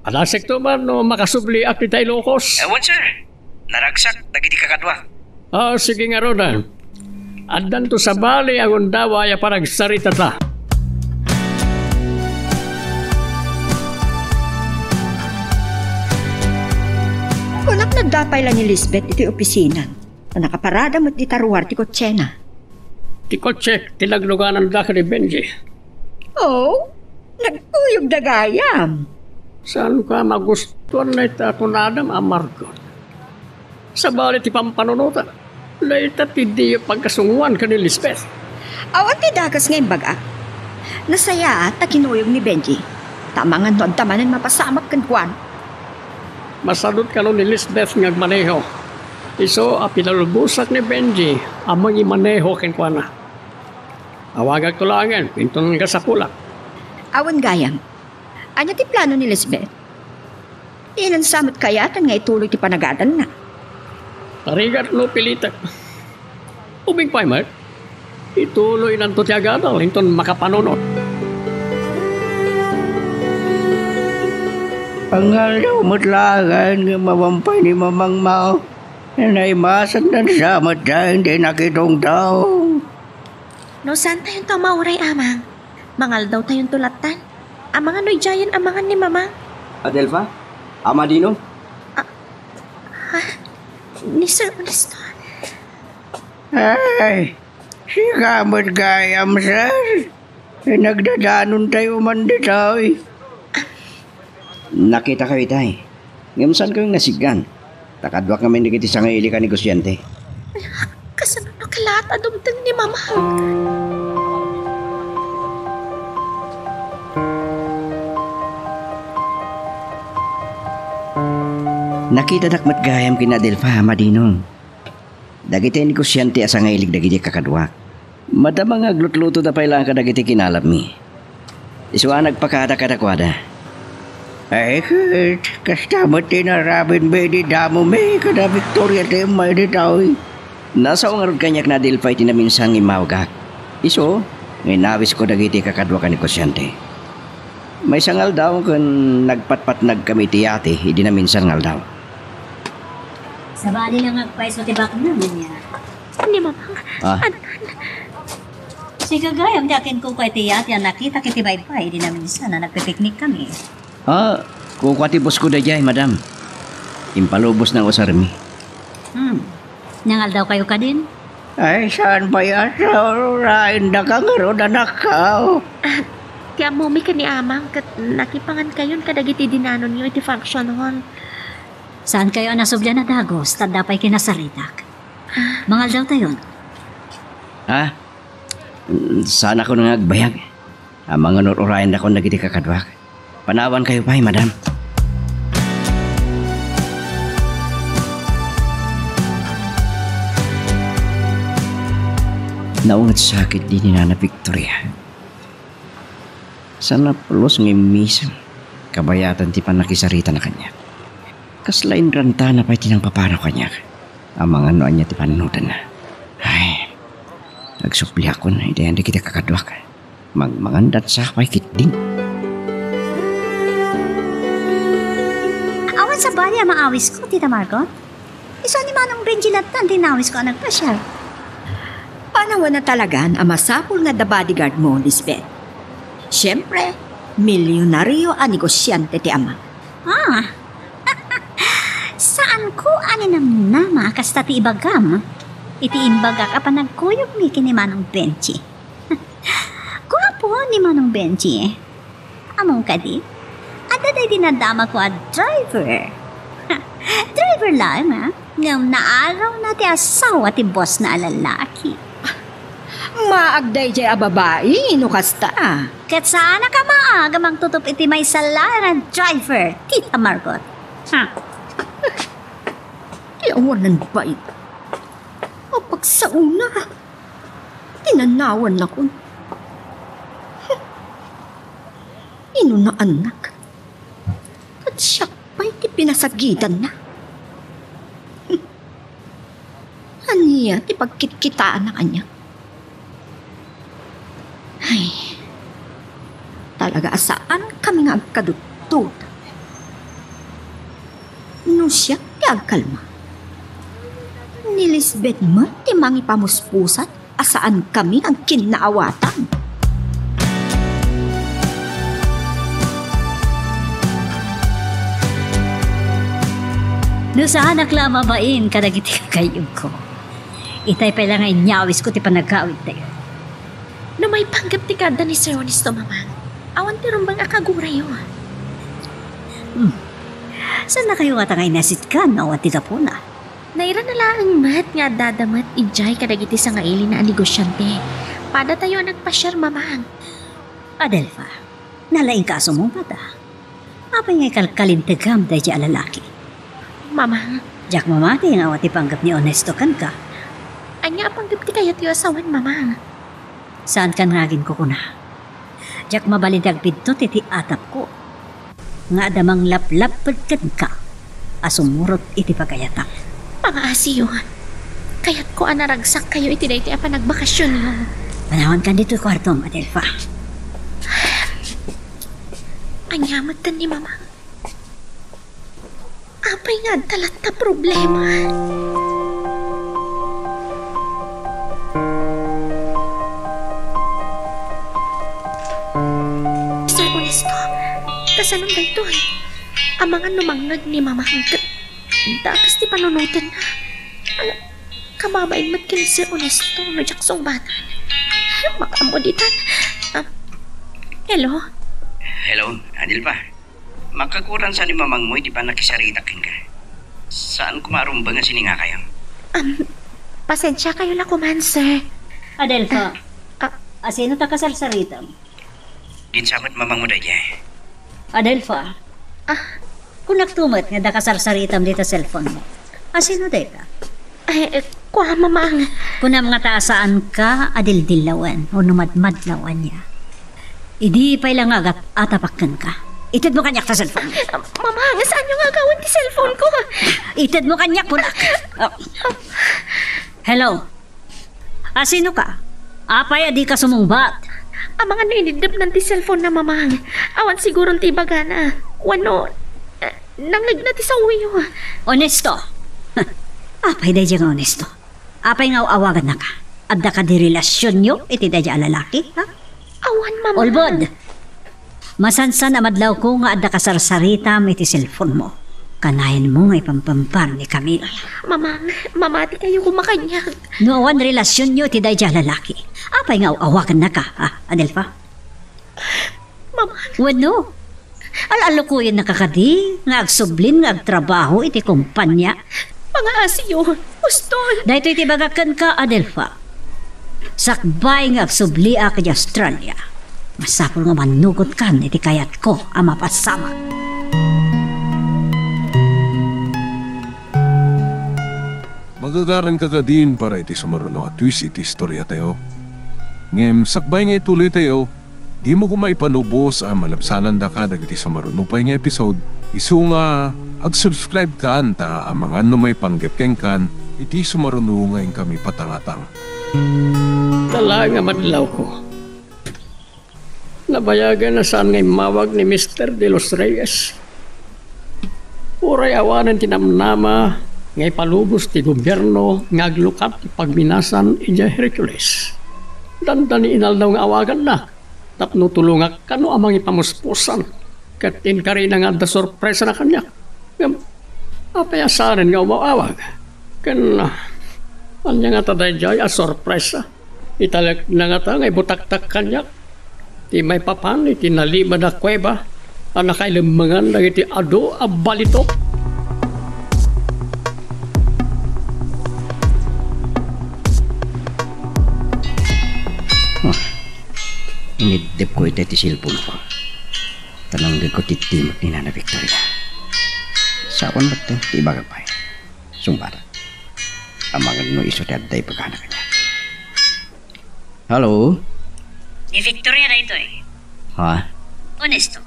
Adasekto man no makasubliak ita Ilocos? Ewan, sir. Naragsak dagiti kakaduak. Ah, sige ngarud. Addanto sabali a gundaway a panagsaritata. Kunak, nadda pay la ni Lisbeth iti opisina. Nakaparada met dita ruar ti kotsena. Ti kotsek ti naglugananda ken ni Benji. Oh, nagkuyogda gayam. Saanka magustuan dayta a tunadam a Margot? Sabali ti pampanunotam, dayta ti diyo pagkasungoan ken ni Lisbeth. Awan ti dakes nga imbagak. Nasayaat ta kinuyog ni Benji. Ta amangan no adda manen mapasamak kenkuana. Masadut kano ni Lisbeth nga agmaneho. Isu a pinalubosak ni Benji a mangimaneho kenkuana. Awagakto laengen, inton kasapulak. Awan gayam. Ania ti plano ni Lisbeth? Ilan sa met kayatan nga ituloy ti panagadanna? Parigat no pilitek. Ubing pay met, ituloynanto ti agadal inton makapanunot. Pangaldaw met laengen nga mawampay ni Mamangmaw. Naimasandan sa met daydi nakitungtong. No saantayonto a mauray, Amang, mangaldawtayonto lattan. Amangan no idiayen amangan ni Mamang. Adelfa? Amadino? Ah, ha? Ni Sir Honesto? Ay, sika met gayam, sir. Nagdadanontayo man ditoy. Nakitakayo itay. Ngem saankayo nga siggan? Ta kaduak ngamin dagiti sangaili a negosiante. Kasano no kalaat Ta dumteng ni Mamang. Nakitadak met gayam ken Adelfa a madinong. Dagiti negosiante a sangailig dagiti kakaduak. Madama nga aglutlutoda pay laeng kadagiti kinalapmi. Isu a nagpakada kadakuada. Ay, ket, kasta met ti inaramidmi idi damomi kada Victoria ti immay ditoy. Nasao ngarud kaniak ni Adelfa iti naminsan nga immawagak. Isu, nga inawisko dagiti kakaduak a negosiante. Maysa nga aldaw ken nagpatpatnagkami iti yate idi naminsan nga aldaw. Sabali lang agpayso ti baknang niya. Ni Mamang, Ah. Adan. Sika gayam ti akinkukua iti yate a nakitak iti baybay idi naminsan a nagpipiknik kami. Ah, kukua ti boss ko daydiay, madam. Impalubos na usarmi. Hmm. Nangaldaw kayo kadin? Ay, saan pay a sauraen daka ngarud, anakko? Ah, ti ammomi ken ni Amang ket nakipangan kayon kadagiti dinanonyo iti function hall. Saan kayo a nasublian a dagus, ta adda pay kinasaritak. Mangaldaw tayon. Ha? Saan ako nga agbayag? Amangan ur-urayan dakon dagiti kakaduak. Panawan kayo pay, madam. Naunget sakit di ni Nana Victoria. Sana pulos nga immisem, kabayatan ti pannakisaritana kaniak. Kasla inrantana pay ti nangpapanaw kaniak. Amangan no ania ti pannudanna. Ay, agsubliakon, iti ayan dagiti kakaduak. Mangmangan dansa pay ketdin. Awan sabali a maawisko, Tita Margot? Isu ni Manong Benji lattan ti inawisko a nagpasiar. Panawan a talagan a masapul nga adda bodyguard mo, Lisbeth. Siempre, milyonaryo a negosiante ti ama. Ah, saanko a ninamnama a kasta ti ibagam iti imbagak a panagkuyogmi ken ni Manong Benji. Guapo ni Manong Benji. Ammom kadi, adda daydi nadamagko a driver. Driver laeng, a, ngem naarawna ti asawa ti bossna a lalaki. Maag daydiay a babai no kasta. Ket saanak a maag a mangtutup iti maysa laeng a driver, Tita Margot. Ha? Ti awanan bain. Apagsaona. Tinanawannakon. Inunaannak. Ket siak pay ti pinasagidanna. Ania ti pagkitkitaanna kaniak? Ay, talaga a saankami nga agkadutdota. No siak ti agkalma, ni Lisbeth met ti mangipamuspusat a saankami agkinnaawatan. No saanak la a mabain kadagiti kakaibko, itay pay la nga inyawisko ti panagkawidtayo. No maipanggep ti kaadda ni Sir Honesto, Mamang, awan ti rumbeng a kagurayo. Hmm. Saannakayo ngata nga inasitgan no awan ti gapuna? Nairana laeng met nga addada met idiay kadagiti sangailina a negosiante. Padatayo a nagpasiar, Mamang. Adelfa, nalaingka a sumungbat, a. Apay nga ikalkalintegam daydiay a lalaki? Mamang. Diak mamati nga awan ti panggep ni Honesto kenka. Ania a panggep ti kayatyo a sawen, Mamang? Saankan nga aginkukuna. Diak mabalin ti agbiddut iti atapko nga adda manglaplapped kenka a sumurot iti pagayatam. Pangaasiyo. Kayatko a naragsakkayo iti daytoy a panagbakasionyo. Panawankan ditoy kuartom, Adelfa. Ania metten ni Mamang? Apay nga adda latta problema? Sir Ernesto, kasano daytoy? Amangan no mangngeg ni Mamang ket dakes ti panunotenna. Ala, kababain met ken Sir Ernesto no diak sungbatan. Makaammo ditan. Ah, hello? Hello, Adelfa. Makakuransa ni Mamangmo iti pannakisaritak kenka. Saan koma a rumbeng a siningakayo. Am, Pasensiakayo la koman, sir. Adelfa, Ah, ah. Asino ta kasarsaritam? Diak sa met mamangudayay. Adelfa, Ah, kunak to met nga adda kasarsaritam dita cellphone mo. Asino dayta? Ay, eh, kua, Mamang. Kunam nga ta saanka a dildillawen wenno madmadlaw ania. Idi pay la nga agat-atapakkenka. Itedmo kaniak ta cellphone. Mamang, saanyo nga agawen ti cellphone ko? Itedmo kaniak, kunak. Oh. Hello? Asino ka? Apay a dika sumungbat? Amangan no iniddepnan ti cellphone na, Mamang. Awan siguron ti ibagana. Wenno, eh, nangngegna ti saoyo. Onesto? Apay daydiay nga onesto? Apay nga aw-awagannaka? Adda kadi relasionyo iti daydiay a lalaki, ha? Awan, Mamang. Ulbod! Masansan a madlawko nga adda kasarsaritam iti cellphone mo. Kanayon mo nga ipampampar ni Camille. Mamang, mamati kayo koma kaniak. No awan relasionyo iti daydiay a lalaki, apay nga aw-awagannaka, ha, Adelfa? Mamang. Wenno, al-alukuyennaka kadi nga agsublin nga agtrabaho iti kompania? Pangaasiyo, Apostol. Daytoy ti ibagak kenka, Adelfa. Sakbay nga agsubliak idiay Australia, masapul nga mannugotkan iti kayatko a mapasamak. Magagaranka kadin para iti sumaruno a twist iti istoriatayo. Ngem sakbay nga ituloytayo, dimo koma ipanubos a malabsanandaka dagiti sumaruno pay nga episode, isu nga ag-subscribe kan ta amangan no maipanggep kenkan iti sumaruno nga inkami patangatang. Talaga madlawko. Nabayagen a saan nga immawag ni Mister De Los Reyes. Uray awanen ti namnama nga ipalubos ti gobierno nga aglukat ti pagminasan idiay Hercules. Dandani inaldaw nga awagannak tapno tulongak kano a mangipamuspusan, ket inkarina nga adda sorpresana kaniak. Ngem, apay a saanen nga umaw-awag? Ken, ah, ania ngata daydiay a sorpresa? Italekna ngata nga ibutaktak kaniak ti maipapan iti nalimed a kuweba a nakailemmengan dagiti adu a balitok. Ah, iniddepko iti, iti cellphone ko. Ta nanggegko ti timek ni Nana Victoria. Saan met ti ibagak pay? Sungbatak. Amangan no isu ti adda ibagana kaniak. Hello? Ni Victoria daytoy. Ha? Onesto.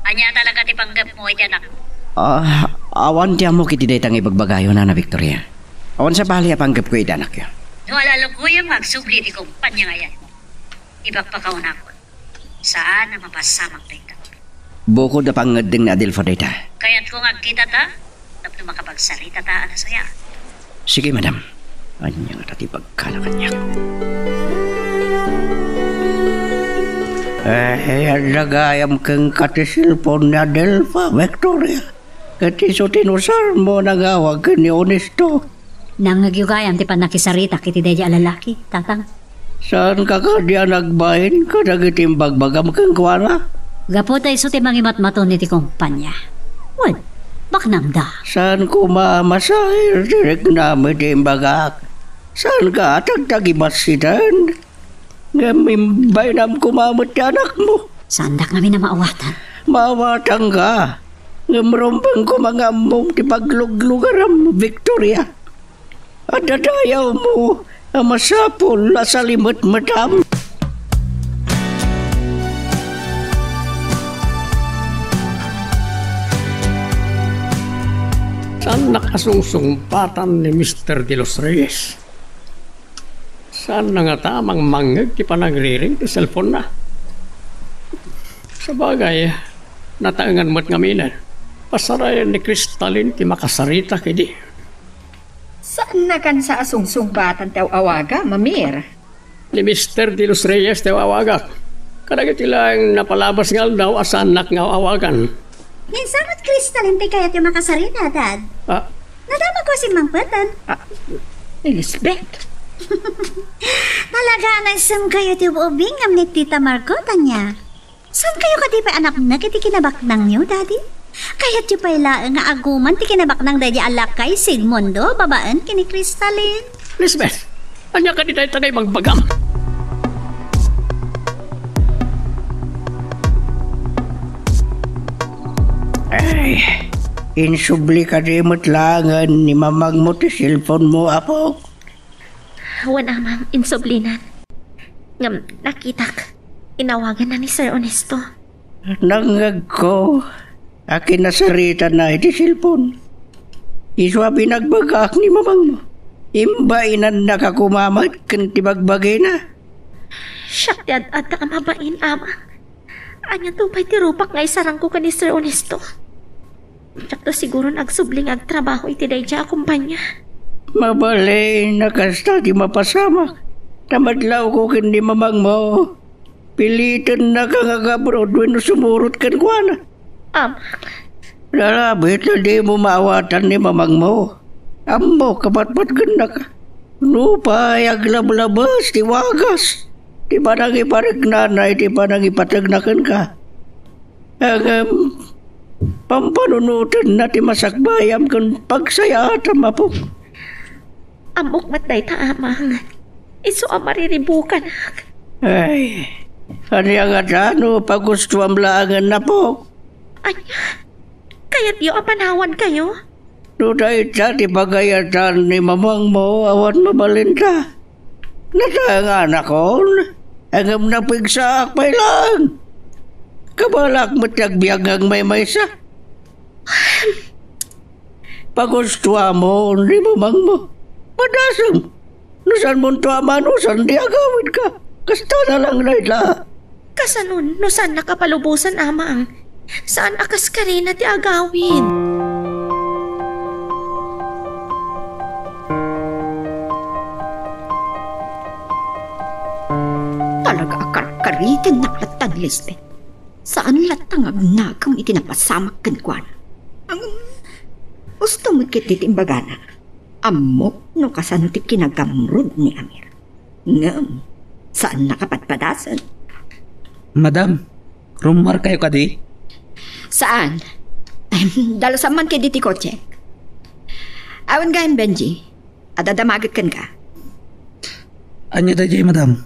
Ania talaga ti panggepmo iti anakmo? Ah, awan ti ammok iti dayta nga ibagbagayo, Nana Victoria. Awan sabali a panggepko iti anakyo. No al-alukuyem nga agsubli iti kompania nga ayanmo, ibagbaga unakon. Saan a mapasamak dayta. Bukod a pangngeddeng ni Adelfa dayta. Kayatko nga agkitata tapno makapagsaritata a nasayaat. Sige, madam. Ania ngata ti ibagkana kaniak? Eh, adda gayam kenka ti cellphone ni Adelfa, Victoria. Ket isu ti inusarmo a nangawag ken ni Onesto. Nangngegyo gayam ti pannakisaritak iti daydiay a lalaki, Tatang. Saanka kadi a nagbain kadagiti imbagbagam kenkuana? Gapu ta isu ti mangimatmaton iti kompania. Wen, baknangda. Saan koma a masair ti riknam iti imbagak? Saanka a tagtagibassiten? Ngem imbainam koma met ti anakmo. Saandak ngamin a maawatan. Maawatanka. Ngem rumbeng koma nga ammom ti pagluglugaram, Victoria. Adda dayawmo a masapul a salimetmetam. Saannak a sungsungbatan ni Mister De Los Reyes. Saanna ngata a mangmangngeg ti panagriring ti cellphone-na. Sabagay, nataengan met ngaminen. Pasarayen ni Crystalline ti makasaritak idi. Saanna kansa a sungsungbatan ti aw-awaga, Mamir? Ni Mister De Los Reyes ti aw-awagak. Kadagiti laeng napalabas nga aldaw a saannak nga aw-awagan. Ni Samat Crystalline ti kayatyo makasarita, Dad? Ah. Nadamagko a simmangpeten. Ah, ni Lisbeth. Talaga a naisem kayo ti ubing ngem ni Tita Margot, ania? Saan kayo kadi pay a napnek iti kinabaknangyo, Daddy? Kayatyo pay laeng nga aguman ti kinabaknang daydi a lakay Sigmundo babaen ken ni Crystalline? Lisbeth, ania kadi dayta nga ibagbagam? Ay, insubli kadi met laengen ni mamangmo ti cellphone mo, apo? Wen, Amang, insublinan. Ngem nakitak, inawaganna ni Sir Ernesto. Nangngegko a kinasaritana iti cellphone. Isu a binagbagaak ni mamangmo. Imbainannaka koma met ken ti bagbagina. Siak ti ad-adda a mabain, Amang. Aniato pay ti rupak nga isarangko ken ni Sir Ernesto? Diakto siguron agsubli nga agtrabaho iti daydiay a kompania. Mabalin a kasta ti mapasamak. Ta madlawko ken ni mamangmo. Pilitennaka nga agabroad wenno sumurot kenkuana. Amang. Lalabit ta dimo maawatan ni mamangmo. Ammok a patpatgennaka. Nupay aglablabes ti wagas ti panangipariknana iti panangipategna kenka. Ngem, pampanunotenna ti masakbayam ken pagsayaatam, apok. Ammok met dayta, Amang. Isu a mariribukanak. Ay, ania ngata no pagustuam laengen, apok? Ania? Kayatyo a panawankayo? No dayta ti pagayatan ni mamangmo, awan mabalinta. Natanganakon, ngem napigsaak pay laeng. Kabalak met ti agbiag nga agmaymaysa. Pagustuamon ni mamangmo. Padasem. No saanmonto a manusan ti agawidka, kasta na lang dayta. Kasanon, no saannak a palubosan, Amang? Saan a kas karina ti agawid? Talaga a karkaritennak latta ni Lisbeth. Saan latta nga agnagem iti napasamak kenkuana. Ang gusto met ket ti imbagana. Ammok no kasano ti kinagamrud ni Amir. Ngem, saannak a padpadasen. Madam, rummuarkayo kadi? Saan? Dalusam man ketdi ti kotse. Awan gayam, Benji. Adda damaget kenka. Ania daydiay, madam?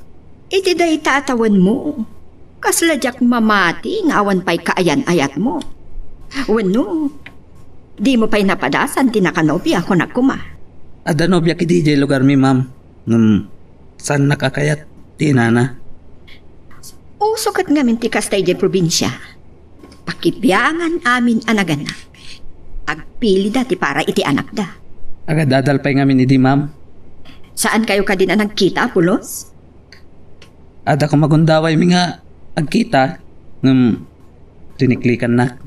Iti dayta a tawenmo, kasla diak mamati nga awan pay kaayan-ayatmo. Wenno, dimo pay napadasan ti nakanobia, kunak koma. Adda nobia ketdi idiay lugarmi, ma'am. Ngem, saannak a kayat ti inana. Uso ket ngamin ti kasta idiay probinsia. Pakibiangan amin a naganak. Agpilida ti para iti anakda. Agadadal pay ngamin idi, ma'am. Saankayo kadin a nagkita, pulos? Adda koma gundawaymi nga agkita, ngem riniklikannak.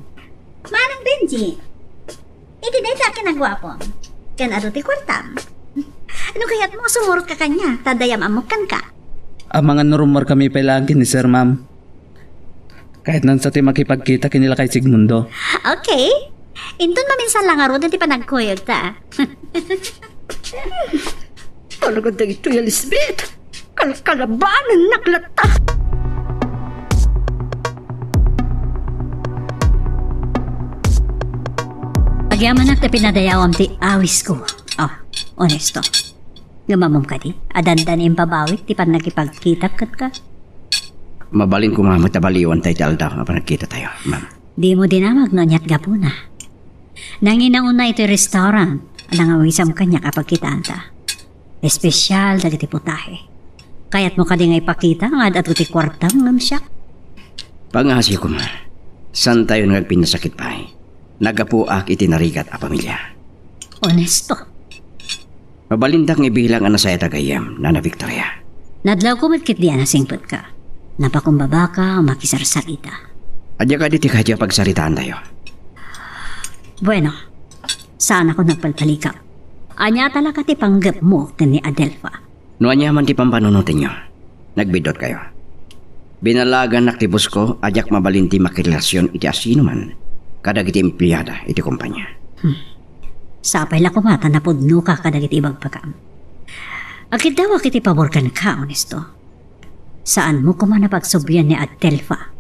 Manang Benji, idi dayta a kinaguapom, ken adu ti kuartam. No kayatmo, sumurotka kaniak, ta adda yam-ammok kenka. Amangan no rummuarkami pay laeng ken ni Sir, ma'am. Kayatnan sa ti makipagkita ken ni lakay Sigmundo. Okay. Inton maminsan la ngaruden ti panagkuyogta. Talaga daytoy, Elizabeth. Kalkalabanennak latta. Agyamanak ti pinadayawam ti awisko. Oh, Ernesto. Ngem ammom kadi a dandani imbabawik ti pannakipagkitak kenka? Mabalin koma met a baliwanta iti aldaw a panagkitatayo, ma'am. Dimo dinamag no aniat gapuna. Nangina unay iti restaurant a nangawisam kaniak a pagkitaanta. Espesial dagiti putahe. Kayatmo kadi nga ipakita nga ad-adu ti kuartam ngem siak? Pangasio koma. Saantayon nga agpinnasakit pay. Naggapuak iti narigat a pamilia. Ernesto. Mabalindak nga ibilang a nasayaat a gayyem, Nana Victoria. Nadlawko met ketdi a nasingpetka. Napakumbabaka a makisarsarita. Ania kadi ti kayatyo a pagsaritaantayo? Bueno, saanakon nagpalpalikam. Ania talaga ti panggepmo ken ni Adelfa? No ania man ti pampanunotenyo, nagbiddutkayo. Binalagannak ti bosko a diak mabalin ti makirelasion iti asinoman kadagiti empleada iti kompania. Hmm. Sapay la koma ta napudnoka kadagiti ibagbagam. Agkiddawak iti pabor kenka, Ernesto. Saanmo koma napagsublian ni Adelfa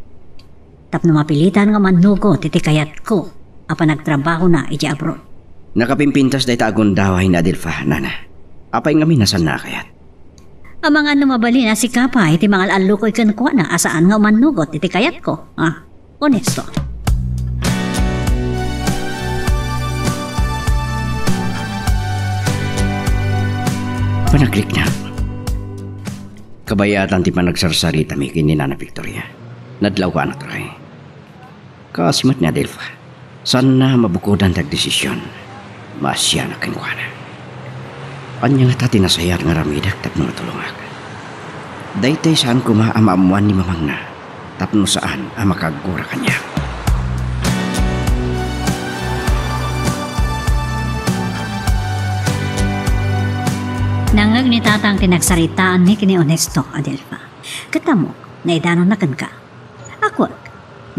tapno mapilitan nga mannugot iti kayatko a panagtrabahona idiay abroad. Nakapimpintas dayta a gundaway ni Adelfa, Nana. Apay ngamin a saanna a kayat? Amangan no mabalin a sika pay ti mangal-allukoy kenkuana a saan nga umannugot iti kayatko. Ah, honesto. Panagriknak. Kabayatan ti panagsarsaritami ken ni Nana Victoria. Nadlawko a natray. Kas met ni Adelfa, saanna a mabukodan ti agdesision. Maasianak kenkuana. Ania ngata ti nasayaat nga aramidek tapno matulongak? Daytoy saan koma a maammoan ni mamangna tapno saan a makagura kaniak. Nangngeg ni Tatang ti nagsaritaanmi ken ni Honesto, Adelfa. Ket ammok, naidanonna kenka. Akwek,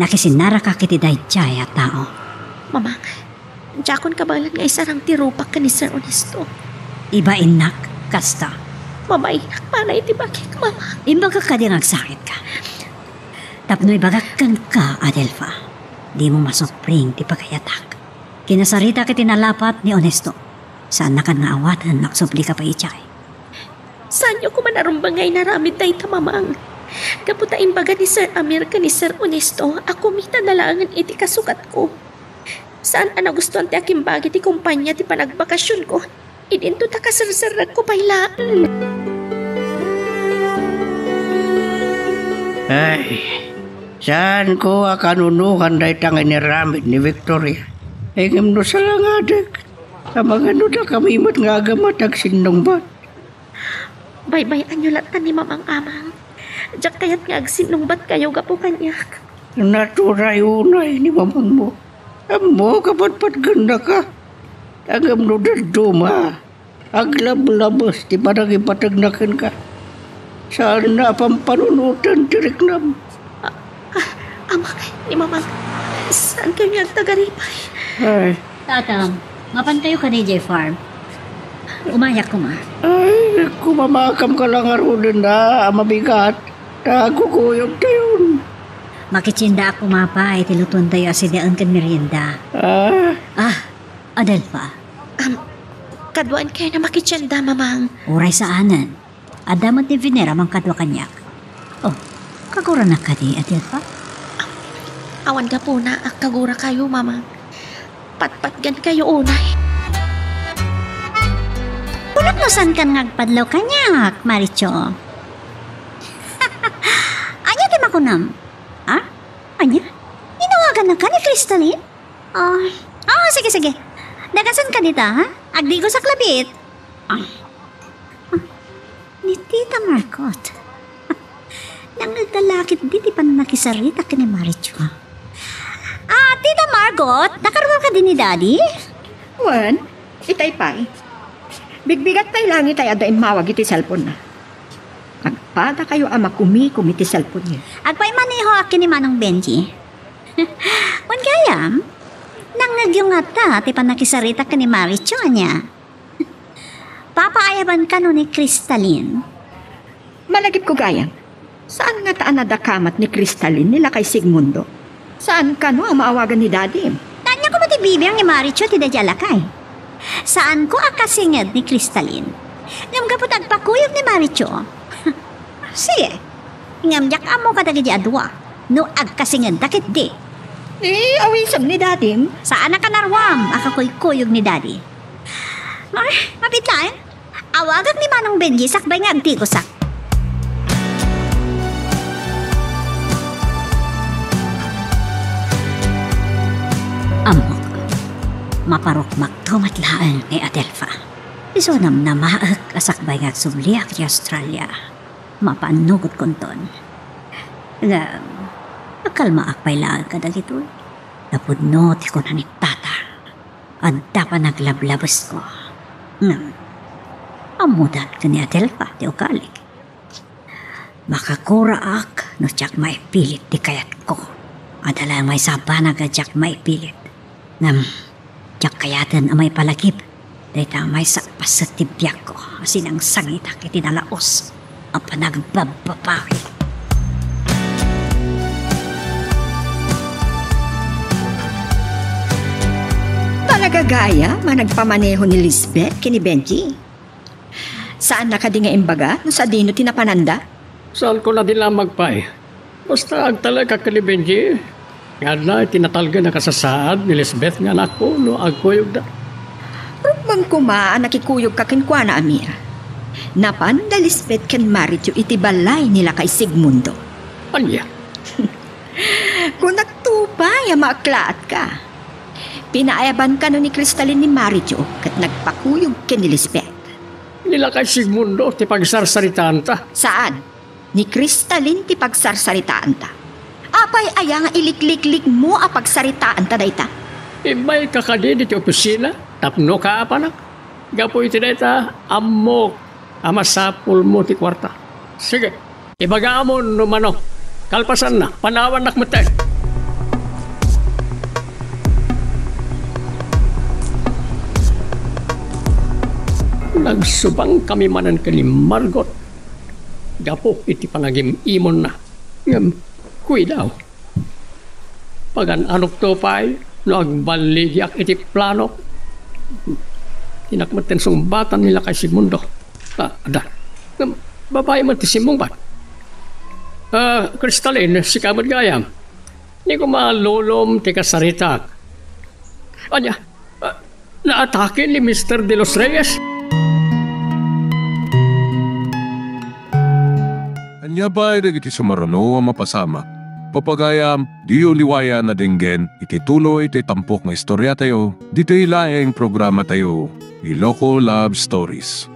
nakisinnaraka iti daydiay a tao. Mamang, diakon kabaelan nga isarang ti rupak ken ni Sir Ernesto. Ibainnak, kasta. Mabainak para iti bagik, Mamang. Imbagak kadi nga agsakitka. Tapno ibagak kenka, Adelfa, dimo masupring ti pagayatak. Kinasaritak iti nalapat ni Honesto. Saannakan nga awaten no agsublika pay idiay. Saanyo koma a rumbeng nga inaramid dayta, Mamang. Gapu ta imbaga ni Sir Amir ken ni Sir Honesto a kumitana laengen iti kasukatko. Saan a nagustuan ti akimbagi ti kompania ti panagbakasionko. Idinto ta kaserserrekko pay laeng. Ay, saanko a kanunokan dayta nga inaramid ni Victoria. Ngem no salangadek, amangan no dakami met nga agamat agsinnungbat. Baybay-anyo latta ni Mamang, Amang. Diak kayat nga agsinnungbatkayo gapu kaniak. Naturay unay ni mamangmo. Ammok a patpatgennaka. Ngem no dadduma, aglablabes ti panagipategna kenka. Saanna a pampanunoten ti riknam. Ah, ah, Amang, ni Mamang, saankayo nga agtagaripay? Ay. Tatang, mapankayo kadi idiay farm? Umayak koma. Ay, kumamakam ka la ngaruden a mabigat, ta agkukuyogtayon. Makitiendaak koma pay ti lutuentayo a sidaen ken merienda. Ah? Ah, Adelfa. Am, kaduaenkayon a makitienda, Mamang. Uray saanen. Adda met ni Venera a mangkadua kaniak. Oh, kaguranak kadi, Adelfa? Awan gapuna a kagurakayo, Mamang. Patpatgenkayo unay. Kunam no saankan nga agpadlaw kaniak, Maricho. Ania ti makunam? Ah? Ania? Inawagannaka ni Crystalline? Ah, ah, sige, sige. Dagasanka dita, ha? Agdigosak labi. Ah. Ah. Ni Tita Margot. Nangngegda la ketdi ti pannakisarita ken ni Maricho. Ah, Tita Margot, nakaruar kadi ni Daddy? Wen, itay pay. Bigbigat pay langit ay adda immawag iti cellphone-na. Agpadakayo a makumikom iti cellphone-yo. Agpaimanehoak ken ni Manong Benji. Wen gayam, nangngegyo ngata ti pannakisarita ken ni Maricho, ania? Papaayaban kano ni Crystalline? Malagipko gayam, saan ngata a nadakamat ni Crystalline ni lakay Sigmundo? Saan kano a maawagan ni Dadim? Ania koma ti bibiang ni Maricho ti daydiay a lakay? Saanko a kasinged ni Crystalline. Ngem gapu ta agpakuyog ni Maricho. Sige. Ngem diak ammo kadagidi a dua no agkasingedda ketdi. Ni awisem ni Dadim? Saannak a naruam a kakuykuyog ni Daddy. Ay, mabiit laeng. Awagak ni Manong Benji sakbay nga agtigosak. Ammok, maparukmakto met laeng ni Adelfa. Isu a namnamaek a sakbay nga agsubliak iti Australia, mapannugot kunton. Ngem, agkalmaak pay laeng kadagitoy. Napudno ti kuna ni Tata. Adda panaglablabesko. Ngem, ammodan ken ni Adelfa ti ugalik. Makaguraak no diak maipilit ti kayatko. Adda laeng maysa a banag a diak maipilit. Ngem, diak kayaten a maipalagip dayta a maysa a paset ti biagko a sinangsangitak iti nalaus a panagbabbabawi. Talaga gayam a nagpamaneho ni Lisbeth ken ni Benji. Saanna kadi nga imbaga no sadino ti napananda? Saanko la di lamag pay. Basta agtalekak ken ni Benji nga adda iti natalgen a kasasaad ni Lisbeth nga anakko no agkuyogda. Rumbeng koma a nakikuyogka kenkuana, Amir. Napan da Lisbeth ken Mario iti balay ni lakay Sigmundo. Ania? Kunak to pay a maaklaatka. Pinaayaban kano ni Cristalin ni Mario ket nagpakuyog ken ni Lisbeth. Ni lakay Sigmundo ti pagsarsaritaanta. Saan? Ni Cristalin ti pagsarsaritaanta. Apay aya nga ilikliklikmo a pagsaritaanta dayta? Immayka kadi ditoy opisina tapno kaapanak. Gapu iti dayta, ammok a masapulmo ti kuarta. Sige, ibagam no mano. Kalpasanna, panawannak metten. Nagsubangkami manen ken ni Margot gapu iti panagim-imonna. Ngem, kuidaw. Pagan-anokto pay no agballigiak iti planok. Dinak metten sungbatan ni lakay Sigmundo. Ah, adda. Ngem, babai met ti simmungbat. Ah, Cristalin, sika met gayam. Ni koma lolom ti kasaritak. Ania? Ah, naatake ni Mister De Los Reyes? Ania pay dagiti sumaruno a mapasamak? Papagayam, diyo liwayan a denggen iti tuloy ti tampok nga istoriatayo, ditoy laeng programatayo, Iloko Love Stories.